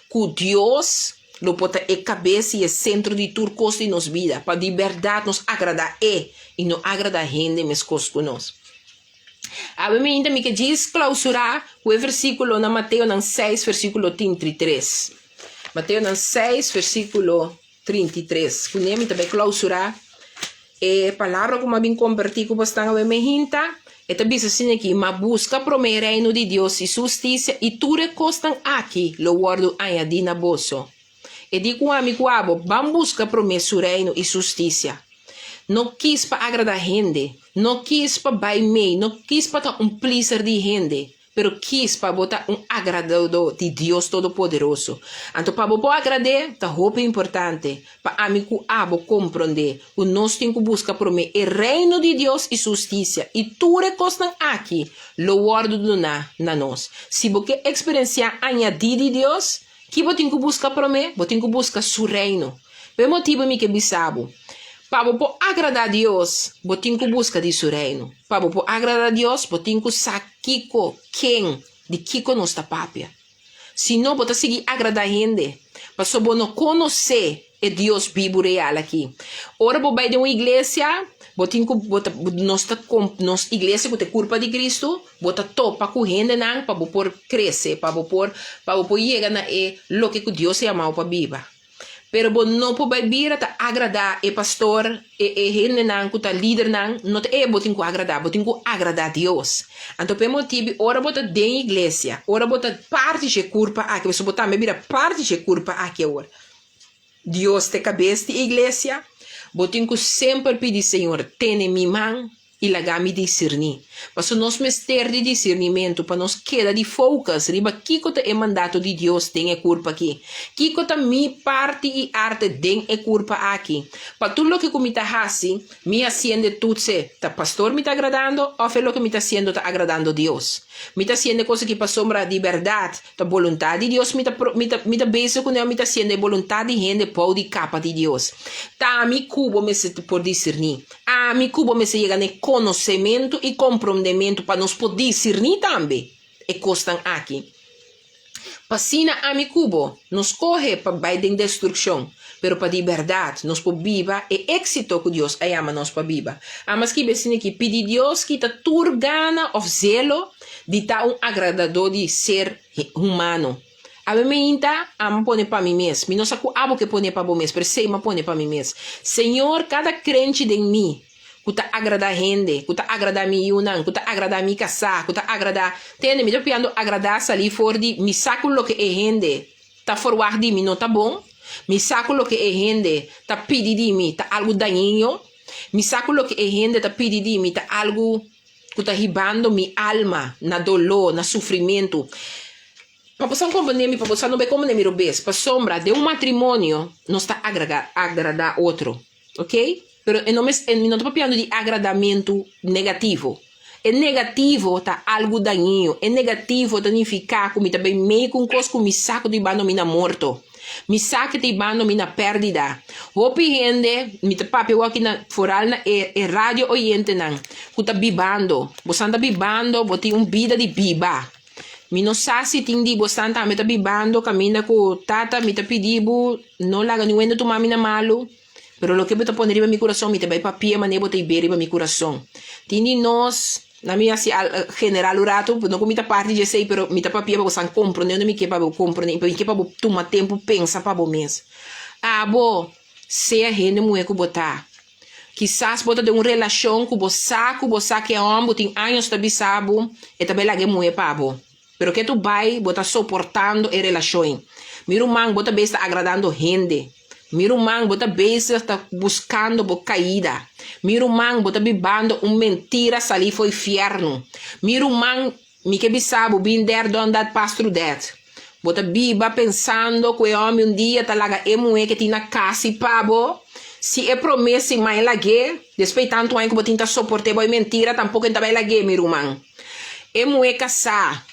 ku Dios lo por ta e kabes i e sentro di tur kos di nos bida, pa di bèrdat nos agradá E i no agradá hende meskos ku nos. Awe mainta mi ke djis klausurá ku e versíkulo na Mateonan seis versíkulo 33. Mateonan seis versíkulo 33. Kuné mi ta bai klausurá e palabra ku mi a bin kompartí ku bosnan awe mehinta. E ta bisa asina aki, Ma buska promé e reino di Dios i su hustisia, i tur e kosnan aki lo wòrdu añadí na boso. E di ku ami ku abo, Ban buska promé su reino i su hustisia. No kis pa agradá hende, no kis pa bai mei, no kis pa ta un pleaser di hende, Pero kis pa bo ta un agradadó di Dios Todopoderoso. Anto pa bo por agrad'é, ta hopi importante pa ami ku abo komprondé ku nos tin ku buska promé e Reino di Dios i su hustisia, i tur e kosnan aki lo wòrdu duná na nos. Si bo ke eksperensiá añadí di Dios, ki bo tin ku buska promé? Bo tin ku buska su Reino. Pa e motibu mi ke bisa bo, pa bo por agradá Dios, bo tin ku buska di su Reino. Pa bo por agradá Dios, bo tin ku sa kiko, ken, di kiko nos ta papia. Si no, bo ta sigui agradá hende, pasobra bo no konosé e Dios bibu real aki. Ora bo bai den un iglesia, bo tin ku bo ta nos ta nos iglesia ku ta e kurpa di Kristu, bo ta topa ku hendenan pa bo por krese, pa bo por pa bo por yega na e loke ku Dios a yama bo pa biba. Pero bo no por bai bira ta agradá e pastor, e e hendenan ku ta lidernan, no ta e bo tin ku agradá, bo tin ku agradá Dios. Anto p'e motibu ora bo ta den iglesia, ora bo ta parti dje kurpa aki, pasobra bo tambe bira parti dje kurpa aki awor. Dios ta e kabes di e iglesia, bo tin ku semper pidi Señor, tene mi man i laga mi disirní. Pasobra nos mester di disirnimentu pa nos keda di focus riba kiko ta e mandato di Dios den e kurpa aki. Kiko ta mi parti i arte den e kurpa aki? Pa tur loke ku mi ta hasi, mi hasiende tutse ta pastor mi ta agradando òf e loke mi ta hasiendo ta agradando Dios? Mi ta hasiendo e kos aki pasobra di bèrdat Ta boluntat di Dios mi ta mi ta mi ta bezig ku mi ta hasiendo e boluntat di hende bou di kapa di Dios. Ta ami ku bo mester por disirní. Ami ku bo mester yega na e konosementu i komprondementu pa nos por disirní tambe e kosnan aki. P'asina ami ku bo no skohe pa bai den destrukshon, pero pa di bèrdat nos por biba e éksito ku Dios a yama nos pa biba. Ama skibi asina aki, Pidi Dios kita tur gana òf zelo di ta un agradadó di ser humano. Awe meinta, amo pone pa mi mes. Mi no sa ku abo ke pone pa bo mes, pero esei mi a pone pa mi mes. Señor, kada krenchi den mi ku ta agradá hende, ku ta agradá mi yunan, ku ta agradá mi kasá, ku ta agradá. Tende, mi ta piando agradá salí for di mi sa ku loke e hende ta forwagt di mi no ta bon, mi sa ku loke e hende ta pidi di mi ta algu dañino, mi sa ku loke e hende ta pidi di mi ta algu. ku ta hibando mi alma na doló, na sufrimentu. Pa bo sa komprendé mi, pa bo sa no bai komprendé mi robes, pasobra den un matrimonio nos ta agragá, agradá otro, ok? Pero e no mes, mi no ta papiando di agradamentu negativo. E negativo ta algu dañino, e negativo ta nifiká ku mi ta bai mei ku un kos ku mi sa ku ta hibando mi na morto. Mi sa ke ta hibando mi na pèrdida. Hopi hende, mi ta papia awor aki na, foral na e e radio oyentenan ku ta bibando. Bosan ta bibando, bo tin un bida di biba. Mi no sa si tin di bosan tambe ta bibando kaminda ku, Tata, mi ta pidi bo, no laga niun hende tuma mi na malu, pero loke bo ta pone riba mi kurason, mi ta bai papia manera bo ta hib'é riba mi kurason. Tin di nos. Na mi hasi al general un ratu, no ku mi ta parti di esei, pero mi ta papia pa bo san komprondé unda mi ke pa bo komprondé i mi ke pa bo tuma tempu pensa pa bo mes. Abo, sea hende muhé ku bo ta. Kisas bo ta den un relashon ku bo sa ku bo sa ku e hòmber tin años ta bisa bo e ta bai laga e muhé pa bo. Pero ke tu bai bo ta soportando e relashon. Mi ruman, bo ta bes ta agradando hende. Mi ruman, bo ta bezig ta buskando bo kaida. Mi ruman, bo ta bibando un mentira salí fo'i fièrnu. Mi ruman, mi ke bisa bo, been there, done that, pass through that. Bo ta biba pensando ku e hòmber un dia ta laga e muhé ke tin na kas i pa bo. Si e promé si mai lag'é, despues di tantu aña ku bo tin ta soport'é bo e mentira, tampoko e no ta bai lag'é, mi ruman. E muhé kasá.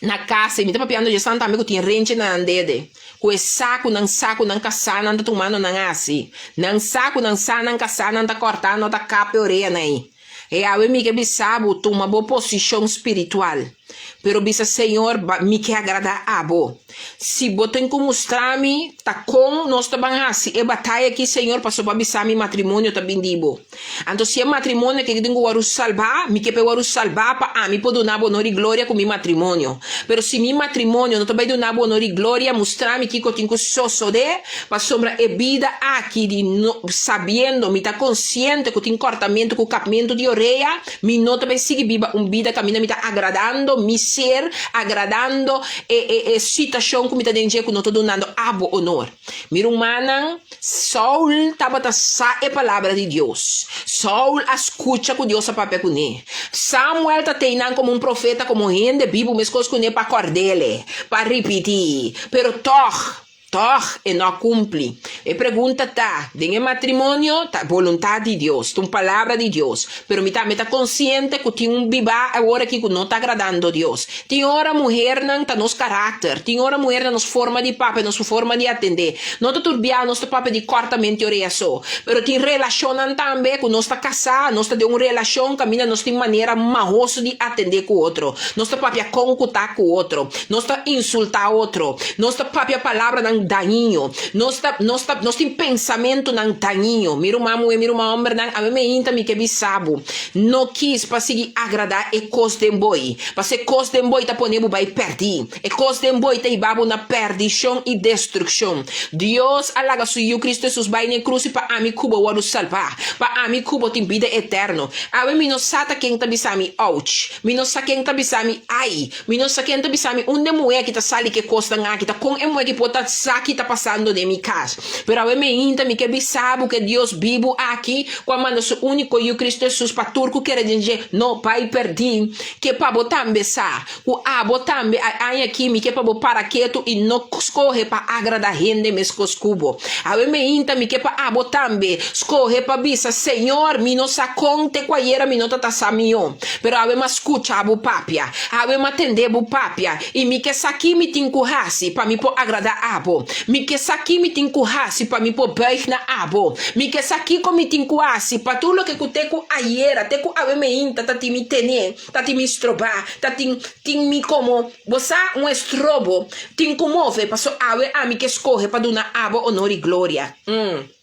Na casa, y mi ta papiando dje esnan tambe cu tin renche na nan dede, cu e sa cu nan sa cu nan casá nan ta tumando nan haci, nan sa cu nan sa nan casá nan ta corta no ta kap e orea nan ei. E awe mi ke bisa bo, tuma bo posicion spiritual, pero bisa Señor, ba, mi ke agrada abo. Si bo tin cu mustra mi ta con nos ta ban haci e bataya aki, Señor, pasobra bo a bisa mi matrimonio ta bin di bo. Anto si e matrimonio ke tin ku wòrdu salbá, mi ke pa e wòrdu salbá pa ami por duna bo onor i gloria ku mi matrimonio. Pero si mi matrimonio no ta bai duna bo onor i gloria, mustra mi kiko tin ku sosodé, pasobra e bida aki di no sabiendo, mi ta konsiente ku tin kòrtamentu ku kapmentu di orea, mi no ta bai sigui biba un bida kaminda mi ta agradando mi ser, agradando e e e situashon ku mi ta den dje ku no ta dunando abo onor. Mi rumannan, Saul tabata sa e palabra di Dios. Saul a skucha ku Dios a papia kuné. Samuel ta tei nan komo un profeta, komo hende bibu meskos kuné pa kòrd'el, pa ripití. Pero tòg, Tòg e no a kumpli. E pregunta ta, den e matrimonio ta boluntat di Dios, ta un palabra di Dios, pero mi tambe ta konsiente ku tin un bibá awor aki ku no ta agradando Dios. Tin ora muhernan ta nos karakter, tin ora muhernan nos forma di papia, nos forma di atendé. No ta tur bia nos ta papia di kòrtamenti orea so, pero tin relashonnan tambe ku nos ta kasá, nos ta den un relashon kaminda nos tin manera mahoso di atendé ku otro. Nos ta papia kon ku ta ku otro. Nos ta insultá otro. Nos ta papia palabranan dañiño. Nos ta, nos ta, nos tin pensamentunan dañiño. Mi ruman muhé, mi ruman hòmbernan, awe meinta mi ke bisa bo, no kis pa sigui agradá e kos den boi. Pasobra e kos den boi ta pone bo bai pèrdí. E kos den boi ta hiba bo na pèrdishon i destrukshon. Dios a laga su Yu Kristu Hesus bai na e krusi pa ami ku bo wòrdu salbá, pa ami ku bo tin bida eterno. Awe mi no sa ta ken ta bisa mi ouch. Mi no sa ken ta bisa mi ai. Mi no sa ken ta bisa mi unda e muhé aki ta sali ku e kosnan aki, ta kon e muhé aki por ta sa ki ta pasando den mi kas. Pero awe meinta mi ke bisa bo ku e Dios bibu aki ku a manda su úniko Yu Kristu Hesus pa tur ku kere den dje no bai pèrdí. Ke pa bo tambe sa ku abo tambe a aña aki mi ke pa bo para ketu i no skohe pa agradá hende meskos ku bo. Awe meinta mi ke pa abo tambe skohe pa bisa, Señor, mi no sa kon te ku ayera mi no ta ta sa mihó. Pero awe m'a skucha bo papia, awe m'a tende bo papia, i mi ke sa ki mi tin ku hasi pa mi por agradá abo. Mi ke sa ki mi tin ku hasi pa mi por buig na abo. Mi ke sa kiko mi tin ku hasi pa tur loke ku te ku ayera, te ku awe meinta ta tin mi tene, ta tin mi strobá, ta tin tin mi komo, bo sa, un estrobo, tin ku move, paso awe ami ke skohe pa duna abo onor i gloria. Mm.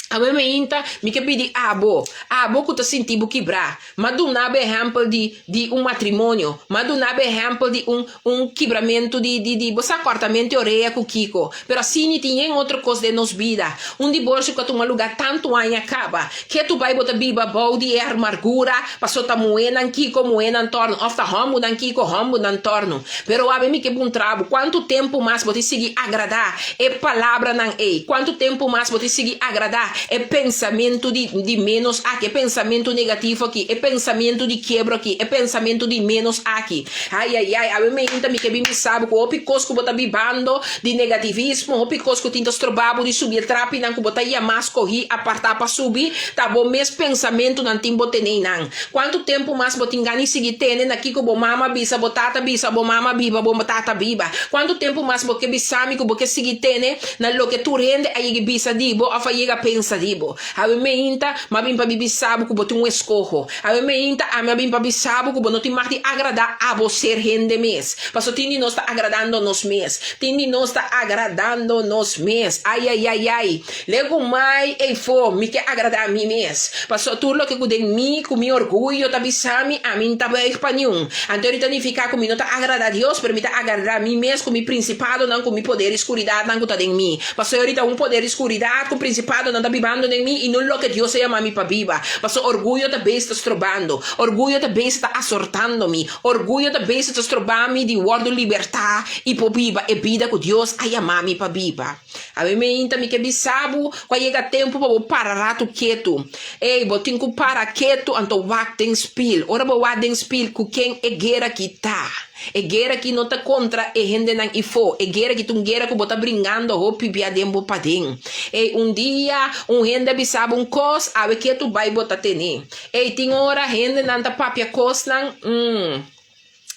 Awe meinta mi ke pidi abo, abo ku ta sinti bo kibrá, m'a duna bo ehèmpel di di un matrimonio, m'a duna bo ehèmpel di un un kibramentu di di di bo sa kòrtamentu di orea ku kiko, pero asina i tin yen otro kos den nos bida. Un diborsio ku a tuma lugá tantu aña kaba, ke tu bai bo ta biba bou di e armargura paso ta muhénan kiko muhénan tòrnu òf ta hòmbunan kiko hòmbunan tòrnu. Pero awe mi ke puntra bo, kuantu tempu mas bo tin sigui agradá E palabranan ei, kuantu tempu mas bo tin sigui agradá e pensamentu di di ménos aki, e pensamentu negativo aki, e pensamentu di kiebro aki, e pensamentu di ménos aki? Ai, ai, ai, awe meinta mi ke bin bisa bo ku hopi kos ku bo ta bibando di negativismo, hopi kos ku tin ta stroba bo di subi e trapinan ku bo ta yamá skohí, apartá pa subi, ta bo mes pensamentunan tin bo tene einan. Kuantu tempu mas bo tin gana di sigui tene na kiko bo mama bisa, bo tata bisa, bo mama biba, bo tata biba? Kuantu tempu mas bo ke bisa mi ku bo ke sigui tene na loke tur hende a yega bisa di bo òf a yega pensa di bo? Awe meinta mi a bin pa mi bisa bo ku bo tin un eskoho. Awe meinta ami a bin pa bisa bo ku bo no tin mag di agradá abo ser hende mes. Pasobra tin di nos ta agradando nos mes. Tin di nos ta agradando nos mes. Aiaiaiai. Legu mai eifo, mi ke agradá mi mes. Paso tur loke ku den mi, ku mi orguyo ta bisa mi, ami n'ta buig pa niun. Anto eri ta nifiká ku mi no ta agradá Dios, pero mi ta agradá mi mes ku mi prinsipadonan, ku mi poder di skuridatnan ku ta den mi. Paso eri ta un poder di skuridat ku prinsipadonan ta bibando den mi i no loke Dios a yama mi pa biba. Paso orguyo ta beis ta strobando. Orguyo ta beis ta asortando mi. Orguyo ta beis ta stroba mi di wòrdu libertá i por biba e bida ku Dios a yama mi pa biba. Awe meinta mi ke bisa bo ku a yega tempu pa bo para ratu ketu. Ey, bo tin ku para ketu anto wak den spil. Ora bo wak den spil, ku ken e guera ki ta? E guera ki no ta kontra e hendenan ifó. E guera ki ta un guera ku bo ta bringando hopi bia den bo paden. Ey, un dia un hende a bisa bo un kos, awe ketu bai bo ta tene. Ey, tin ora hendenan ta papia kosnan, mm.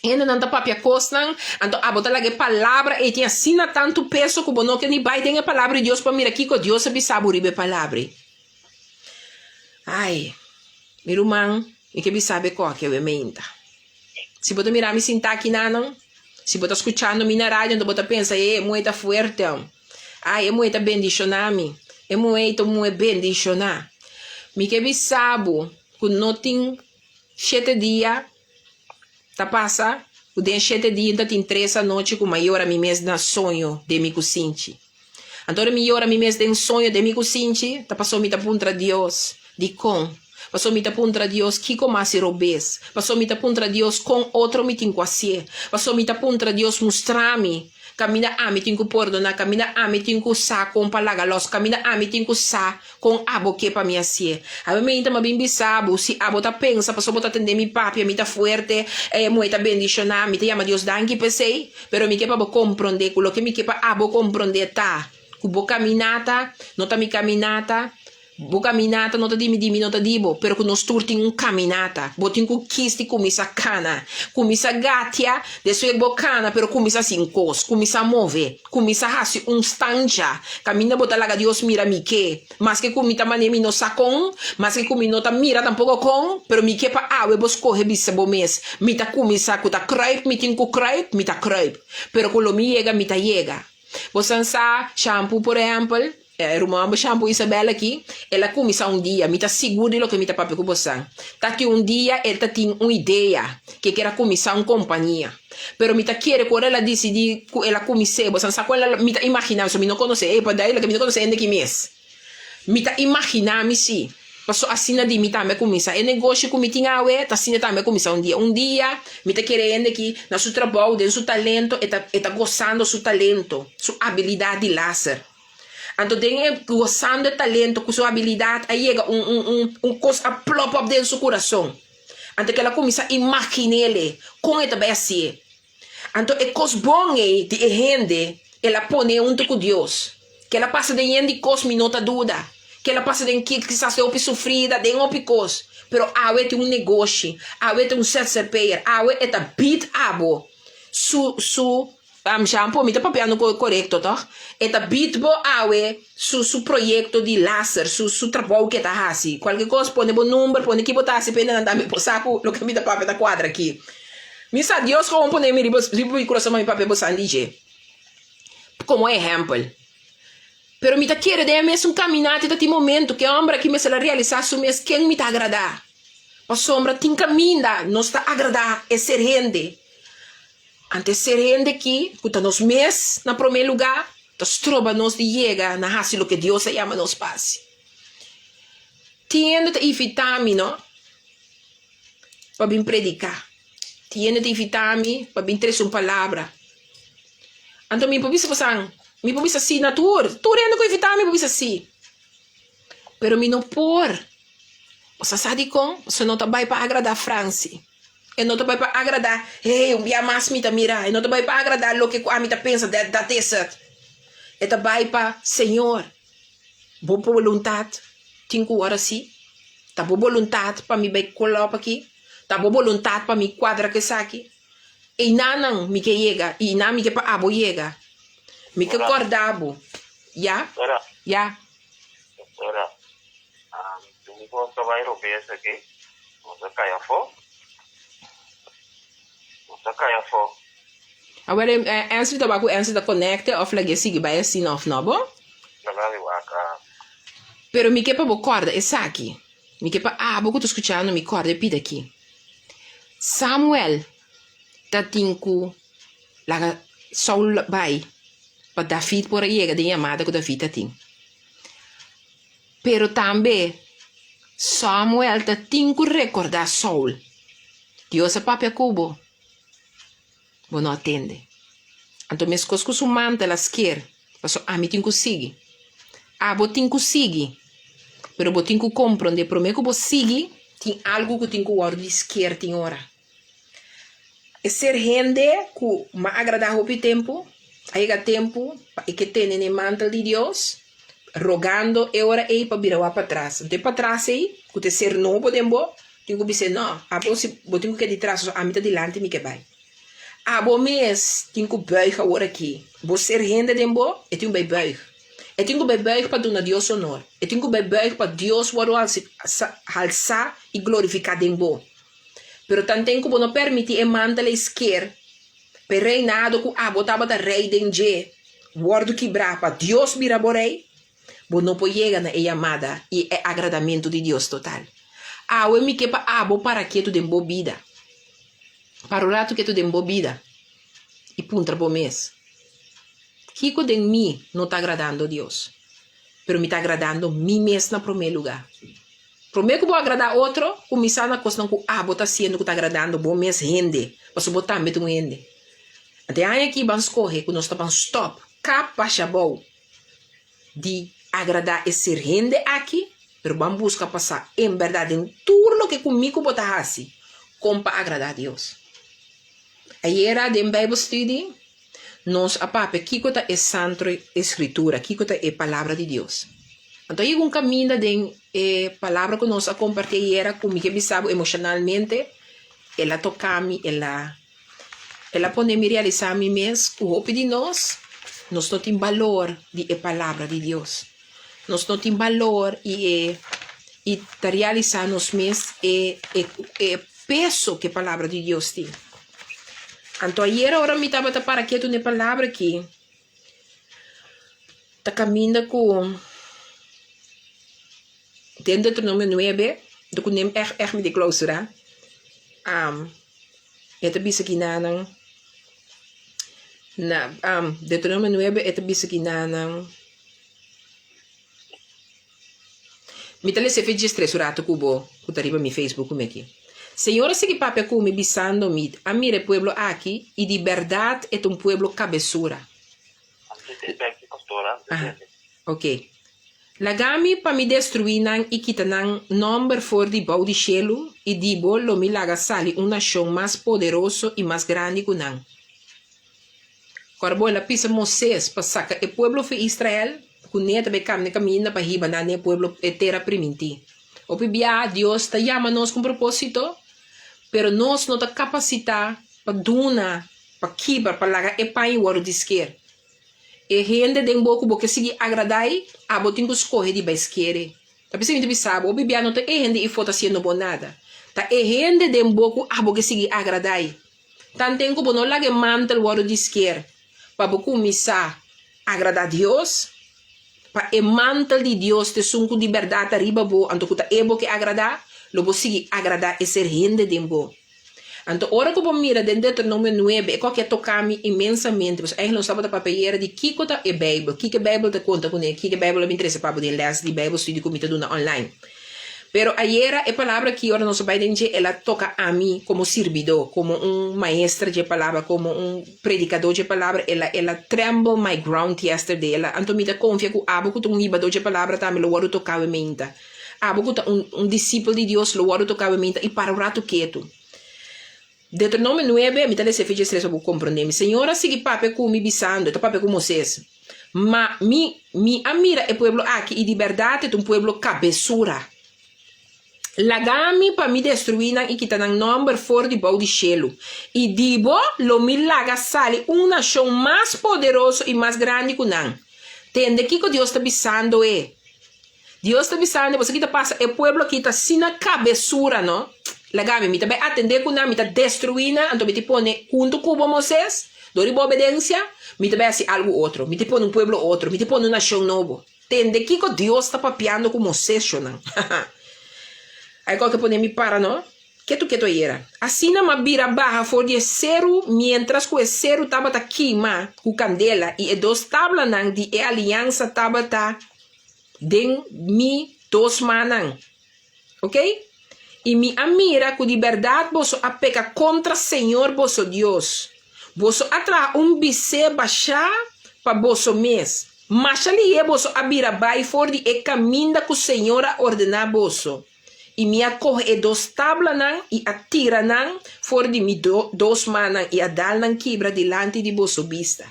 Hendenan ta papia kosnan, anto abo ta laga e palabra ei tin asina tantu peso ku bo no ke ni bai den e palabra di Dios pa mira kiko Dios a bisa bo riba e palabra ei. Ai, mi ruman, mi ke bisa bo e koke awe meinta. Si bo ta mira mi sintá akinanan, si bo ta skuchando mi na radio, anto bo ta pensa, e muhé ta fuerte. Ai, e muhé ta bendishoná mi. E muhé ei ta un muhé bendishoná. Mi ke bisa bo ku no tin shete dia Ta pasa ku den shete dia ta tin tres anochi ku m'a yora mi mes na soño den mi kusinchi. Anto ora mi yora mi mes den soño den mi kusinchi, ta pasobra mi ta puntra Dios, Dikon? Pasobra mi ta puntra Dios, Kiko m'a hasi robes? Pasobra mi ta puntra Dios, Kon otro mi tin ku hasié? Pasobra mi ta puntra Dios, Mustra mi kaminda ami tin ku pordoná, kaminda ami tin ku sa kon pa laga lòs, kaminda ami tin ku sa Kon abo ke pa mi hasié? Awe meinta mi a bin bisa bo, si abo ta pensa pasobra bo ta tende mi papia, mi ta fuerte, e muhé ta bendishoná, mi ta yama Dios danki p'esei, pero mi ke pa bo komprondé ku loke mi ke pa abo komprondé ta. Ku bo kaminata no ta mi kaminata, bo kaminata no ta di mi, di mi no ta di bo, pero ku nos tur tin un kaminata. Bo tin ku kis di kuminsá kana, kuminsá gatia, despues bo kana pero kuminsá hasi un kos, kuminsá move, kuminsá hasi un stancha kaminda bo ta laga Dios mira mi ke. Maske ku mi ta manera mi no sa kon, maske ku mi no ta mira tampoko kon, pero mi ke pa awe bo skohe bisa bo mes, mi ta kuminsá ku ta kruip mi tin ku kruip, mi ta kruip, pero ku lo mi yega mi ta yega. Bo san sa shampoo por ehèmpel, e ruman bo shampoo Isabel aki, el a kuminsá un dia, mi ta sigur di loke mi ta papia ku bo san, ta ki un dia el ta tin un idea ke e kier a kuminsá un kompania, pero mi ta kere ku ora el a disidí ku el a kumins'é, bo san sa ku el a, mi ta imaginá, pasobra mi no konosé, ey pa duidelijk mi no konosé hende ki mes, mi ta imaginá mi si. Paso asina di mi tambe a kuminsá. E negoshi ku mi tin awe ta asina tambe a kuminsá un dia. Un dia mi ta kere hende ki na su trabou, den su talento, e ta e ta gosando su talento, su abilidat di laser. Anto den e gosando e talento ku su abilidat a yega un un un un kos a plop op den su kurason. Anto kila kuminsá imagin'ele kon e ta bai hasié. Anto e kos bon ei di e hende el a pone huntu ku Dios. Kel a pasa den yen di kos mi no ta duda. Kel a pasa den kisas den hopi sufrida, den hopi kos. Pero awe tin un negoshi, awe ta un zzp'er, awe e ta bid abo su su shampoo, mi ta papiando korekto tòg? E ta bid bo awe su su proyekto di laser, su su trabou ke ta hasi. Kualke kos pone bo number, pone ki bo ta hasi pa hende nan tambe por sa ku loke mi ta papia ta kuadra aki. Mi sa Dios gewoon pone mi riba riba mi kurason pa mi papia bo san di dje komo ehèmpel. Pero mi ta kere den e mesun kaminata ta tin momento ku e hòmber aki mester a realisá su mes ken mi ta agradá. Pasobra tin kaminda nos ta agradá e ser hende. Anto e ser hende aki ku ta nos mes na promé lugá ta stroba nos di yega na hasi loke Dios a yama nos pa hasi. Tin hende ta invitá mi no. pa bin prediká. Tin hende ta invitá mi pa bin trese un palabra. Anto mi por bisa pasan, mi por bisa sí na tur. Tur hende ku invitá mi por bisa sí. Pero mi no por. Bo sa sa dikon? Pasobra no ta bai pa agradá Franci. E no ta bai pa agradá, hey, un bia mas mi ta mira. E no ta bai pa agradá loke ku ami ta pensa, dat dat is het. E ta bai pa, Señor, Bo boluntat tin ku ora si? Ta bo boluntat pa mi bai kolop aki? Ta bo boluntat pa mi kuadra ku esaki? Einanan mi ke yega i einan mi ke pa abo yega. Mi ke kòrda bo. Ya? Doctora. Ya. Doctora, un kos ta bai robes aki. Nos a kai afó. Nos a kai afó. Awor Ansley ta wak ku Ansley ta konekte òf lag'é sigui bai asina òf no, bo? Laga mi wak. Pero mi ke pa bo kòrda esaki. Mi ke pa abo ku ta skuchando mi kòrda e pida aki. Samuel ta tin ku laga Saul bai pa David por a yega den yamada ku David ta tin. Pero tambe Samuel ta tin ku rekordá Saul, Dios a papia ku bo. Bo no a tende. Anto meskos ku su mantel a sker, pasobra ami tin ku sigui. Abo tin ku sigui, pero bo tin ku komprondé promé ku bo sigui tin algu ku tin ku wòrdu di sker tin ora. E ser hende ku m'a agradá hopi tempu, a yega tempu pa e ke tene n'e mantel di Dios, rogando e ora ei pa bira wak patras. Anto e patras ei, ku ta e ser nobo den bo, Tin ku bis'é, No, abo si bo tin ku keda di tras, pasobra ami ta dilanti mi ke bai. Abo mes tin ku buig awor aki. Bo ser hende den bo, e tin ku bai buig. E tin ku bai buig pa duna Dios honor. E tin ku bai buig pa Dios wòrdu halsá i glorifiká den bo. Pero tanten ku bo no permití e mantel ei sker pa e reinado ku abo tabata rei den dje wòrdu kibrá pa Dios bira bo rei, Bo no por yega na e yamada i e agradamentu di Dios total. Awe mi ke pa abo para ketu den bo bida. Para un ratu ketu den bo bida i puntra bo mes, Kiko den mi no ta agradando Dios, pero mi ta agradando mi mes na promé lugá? Promé ku bo agradá otro, kuminsá na kosnan ku abo ta hasiendo ku ta agradando bo mes hende, pasobra bo tambe ta un hende. Anto e aña aki ban skohe ku nos ta ban stòp, kap basha abou. di agradá e ser hende aki, pero ban buska pa sa en bèrdat den tur loke ku mi ku bo ta hasi, kon pa agradá Dios. Ayera den Bijbelstudie, Nos a papia kiko ta e Santo Escritura, kiko ta e Palabra di Dios. Anto a yega un kaminda den e palabra ku nos a kompartí ayera ku mi ke bisa bo emoshonalmente, el a toka mi, el a el a pone mi realisá mi mes ku hopi di nos, nos no tin balor di e Palabra di Dios. Nos no tin balor i e i ta realisá nos mes e e e peso ku e Palabra di Dios tin. Anto ayera ora mi tabata para ketu na e palabra aki, ta kaminda ku den Deuteronomio nuebe, dor ku nem ègt ègt mi di klousurá, e ta bisa kinanan na Deuteronomio nuebe e ta bisa kinanan, mi ta lesa efe diestres un ratu ku bo ku ta riba mi Facebook ku mi aki. Señor a sigui papia ku mi bisando mi, A mira e pueblo aki, i di bèrdat e ta un pueblo kabesura. Aha, ok. Laga mi pa mi destruí nan i kita nan nòmber for di bou di shelu, i di bo lo mi laga sali un nashon mas poderoso i mas grandi ku nan. Kòrda bo el a pisa Moisés pa saka e pueblo fi Israel, ku ne ta bai kamna e kaminda pa hiba nan na e pueblo, e tera primintí. Hopi biaha Dios ta yama nos ku un propósito, pero nos no ta kapasitá pa duna, pa kibra, pa laga e paña wòrdu di sker. E hende den bo ku bo ke sigui agradá ei, abo tin ku skohe di bai skere. Ta p'esei mi ta bisa bo, hopi biaha no ta e hende ifo ta hasiendo bo nada. Ta e hende den bo ku abo ke sigui agradá ei. Tanten ku bo no laga e mantel wòrdu di sker pa bo kuminsá agradá Dios, pa e mantel di Dios ta esun ku di bèrdat ta riba bo, anto ku ta e bo ke agradá, lo bo sigui agradá e ser hende den bo. Anto ora ku bo mira den Deuteronomio nuebe, e kòke a toká mi inmensamente, pasobra eigenlijk nos tabata papia ayera di kiko ta e Beibel, kiko e Beibel ta konta kuné, kiko e Beibel a bin trese pa bo den lès di Beibel studio ku mi ta duna online. Pero ayera e palabra aki ora nos a bai den dje, el a toka ami komo sirbidó, komo un maestra dje palabra, komo un predikadó dje palabra, el a el a tremble my ground yesterday, el a anto mi ta konfia ku abo ku ta un hibadó dje palabra tambe lo wòrdu toká awe meinta. Abo ku ta un un disipel di Dios lo wòrdu toká awe meinta i para un ratu ketu. Deuteronomio nuebe, mi ta lesa e fecha tres pa bo komprondé mi. Señor a sigui papia ku mi bisando, e ta papia ku Moisés, Ma mi, mi a mira e pueblo aki i di bèrdat e ta un pueblo kabesura. Laga mi pa mi destruí nan i kita nan nòmber for di bou di shelu. I di bo lo mi laga sali un nashon mas poderoso i mas grandi ku nan. Tende kiko Dios ta bisando e. Dios ta bisando, boso ki ta pasa e pueblo aki ta asina kabesura no, laga mi, mi ta bai atendé ku nan, mi ta destruí nan, anto mi ta pone huntu ku bo Moisés, dor di bo obedensia, mi ta bai hasi algu otro, mi ta pone un pueblo otro, mi ta pone un nashon nobo. Tende kiko Dios ta papiando ku Moisés, shonnan. Ai kòke pone mi para no. Ketu ketu ayera. Asina m'a bira baha for di e seru miéntras ku e seru tabata kima ku kandela i e dos tablanan di e aliansa tabata den mi dos mannan. Ok? I mi a mira ku di bèrdat boso a peka kontra señor boso Dios. Boso a traha un bisé bashá pa boso mes. Masha lihé boso a bira bai for di e kaminda ku señor a ordená boso. I mi a kohe e dos tablanan i a tira nan for di mi dos mannan i a dal nan kibra dilanti di boso bista.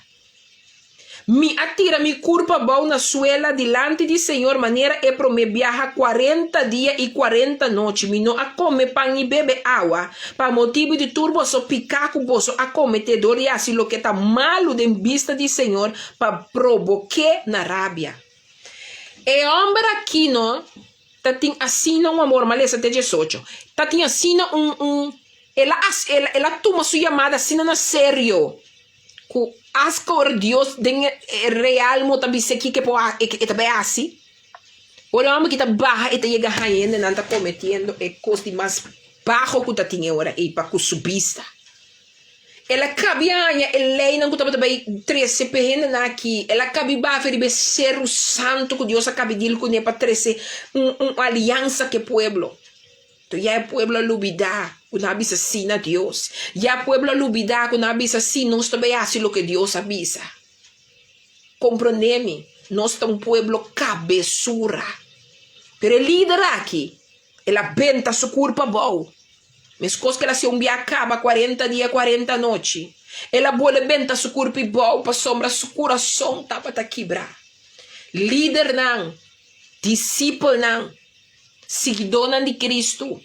Mi a tira mi kurpa abou na suela dilanti di Señor manera e promé biaha kuarenta dia i kuarenta nochi. Mi no a kome pan ni bebe awa pa motibu di tur boso piká ku boso a kometé dor di hasi loke ta malu den bista di Señor pa probok'é na rabia. E hòmber akí no ta tin asina un amor, m'a lesa te diesocho, ta tin asina un, un, el a, el a tuma su yamada asina na serio. Ku aska ora Dios den e real mo ta bisa kiko e por e ta bai hasi. Ora e homber ki ta baha e ta yega haña hende nan ta kometiendo e kos di mas baho ku ta tin e ora ei pa ku su bista. El a kabi haña e leinan ku tabata bai trese pa e hendenan aki. El a kabi baha riba e seru santu ku Dios a kabi dil kuné pa trese un un aliansa ku e pueblo. To ya e pueblo a lubidá ku nan a bisa sí na Dios. Ya e pueblo a lubidá ku nan a bisa sí, nos ta bai hasi loke Dios a bisa. Komprondé mi, nos ta un pueblo kabesura. Pero e lider aki, el a benta su kurpa abou. Meskos ku el a hasi un bia kaba kuarenta dia kuarenta nochi. El a bole benta su kurpi bou pasobra su kurason tabata kibrá. Lidernan, disipelnan, siguidónan di Kristu,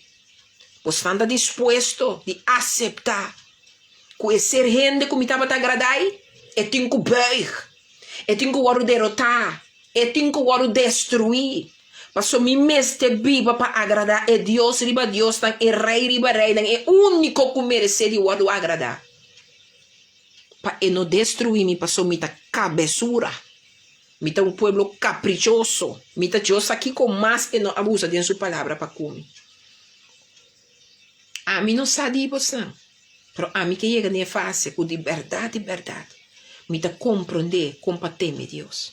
bosnan ta dispuesto di aseptá ku e ser hende ku mi tabata agradá ei, e tin ku bùig, e tin ku wòrdu derotá, e tin ku wòrdu destruí, pasobra mi mester biba pa agradá e Dios riba diosnan, e Rei riba reinan, e úniko ku meresé di wòrdu agradá, pa e no destruí mi, pasobra mi ta kabesura, mi ta un pueblo kaprichoso, mi ta Dios sa kiko mas e no a usa den su palabra pa ku mi. Ami no sa di bosnan, pero ami ke yega na e fase ku di bèrdat, di bèrdat, mi ta komprondé kon pa teme Dios.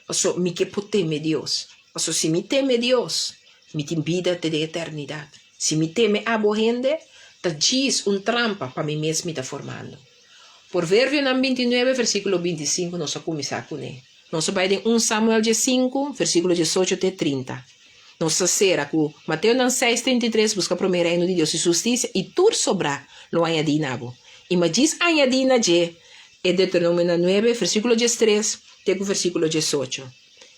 Pasobra mi ke por teme Dios. Pasobra si mi teme Dios, mi tin bida te den eternidat. Si mi teme abo hende, ta djis un trampa pa mi mes mi ta formando. Proverbionan bintinuebe versíkulo bintisinku nos a kuminsá kuné. Nos a bai den un Samuel diesinku, versíkulo diesocho te trinta. Nos ta sera ku Mateonan seis 33, Buska promé Reino di Dios i Su hustisia, i tur sobrá lo añadí na bo. I ma djis añadí na dje e Deuteronomionan nuebe, versíkulo diestres te ku versíkulo diesocho.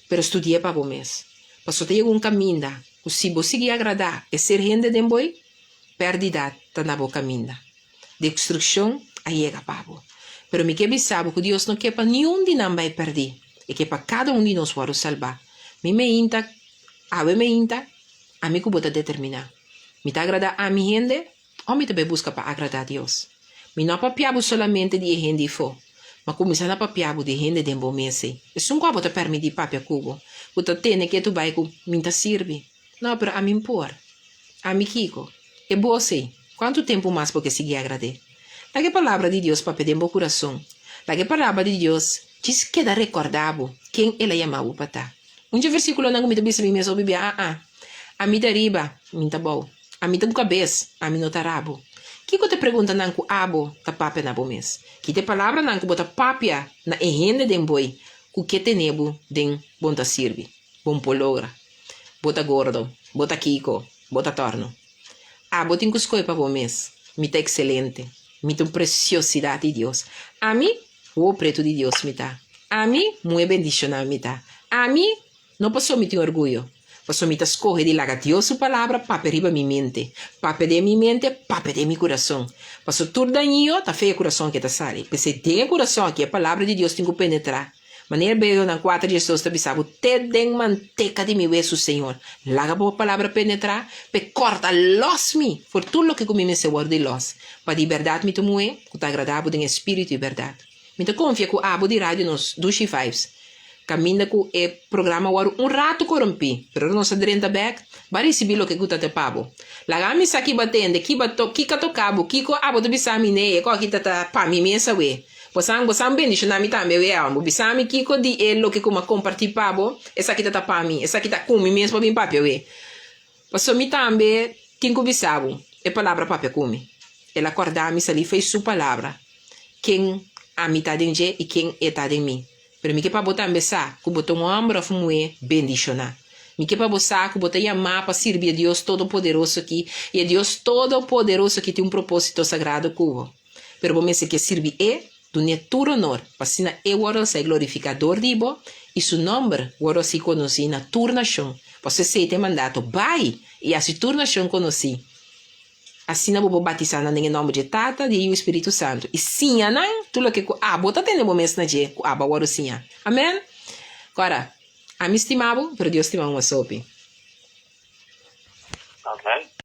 Pero studi'é pa bo mes. Pasobra ta yega un kaminda ku si bo sigui agradá e ser hende den boi, pèrdida ta na bo kaminda. Destrukshon a yega pa bo. Pero mi ke bisa bo ku Dios no ke pa niun di nan bai pèrdí. E ke pa kada un di nos wòrdu salbá. Mi meinta, awe meinta, ami ku bo ta determiná. Mi ta agradá ami hende òf mi ta bai buska pa agradá Dios? Mi no a papia bo solamente di e hende ifó, ma kuminsá na papia bo di e hende den bo mes ei. Esun ku abo ta pèrmití papia ku bo, ku ta tene ketu bai ku mi ta sirbi. No, pero ami por. Ami kiko? E bos ei, kuantu tempu mas bo ke sigui agrad'é? Laga e Palabra di Dios papia den bo kurason. Laga e Palabra di Dios djis keda rekordá bo ken el a yama bo pa ta. Un dje versíkulonan ku mi ta bisa mi mes hopi bia, Aa, ami ta riba, mi ta bou. Ami ta un kabes, ami no ta rabo. Kiko ta e preguntanan ku abo ta papia na bo mes? Ki ta e palabranan ku bo ta papia na e hende den boi ku ke tene bo den bon ta sirbi, bon por logra? Bo ta gordo, bo ta kiko, bo ta torno. Abo tin ku skohe pa bo mes. Mi ta ekselente. Mi ta un presiosidat di Dios. Ami, wowo pretu di Dios mi ta. Ami, muhé bendishoná mi ta. Ami, no pasobra mi tin orguyo, pasobra mi ta skohe di laga Dios su palabra papia riba mi mente, papia den mi mente, papia den mi kurason. Pasobra tur dañio ta fe e kurason ke ta sali. P'esei den e kurason aki e palabra di Dios tin ku penetrá. Manera Hebreonan kuater diesdos ta bisa bo, Te den manteka di mi wesu, Señor, laga bo palabra penetrá, p'e kòrta lòs mi for tur loke ku mi mester wòrdu di lòs, pa di bèrdat mi ta muhé ku ta agradá bo den e spiritu i bèrdat. Mi ta konfia ku abo di Radio Nos Dushi Vibes, kaminda ku e programa wòrdu un ratu korompí, pero ora nos a drenta bèk, bo a risibí loke ku ta te pa bo. Laga mi sa ki bo a tende, ki bo a to, kiko a toka bo, kiko abo ta bisa mi nee, e kòki ta ta pa mi mes awe. Bosan, bosan bendishoná mi tambe wea. Bo bisa mi kiko di e loke ku mi a kompartí pa bo, esaki ta ta pa mi, esaki ta ku mi mes pa bin papia we. Pasobra mi tambe tin ku bisa bo e palabra papia ku mi. El a kòrda mi salí fei su palabra, ken ami ta den dje i ken e ta den mi. Pero mi ke pa bo tambe sa ku bo ta un hòmber òf un muhé bendishoná. Mi ke pa bo sa ku bo ta yamá pa sirbi e Dios Todopoderoso akí, i e Dios Todopoderoso akí tin un propósito sagrado ku bo. Pero bo mester ke sirbi E, dun'é tur onor, pa asina E wòrdu hasi glorifiká dor di bo, i Su nòmber wòrdu hasi konosí na tur nashon. Pasobra esei ta e mandato, Bai, i hasi tur nashon konosí. Asina bo por batisá nan den e nòmber dje Tata, di e Yu i Spiritu Santu, i siña nan tur loke ku abo ta tene bo mes na dje ku abo a wòrdu siñá. Amèn. Kòrda, ami stima bo, pero Dios stima bo mas hopi.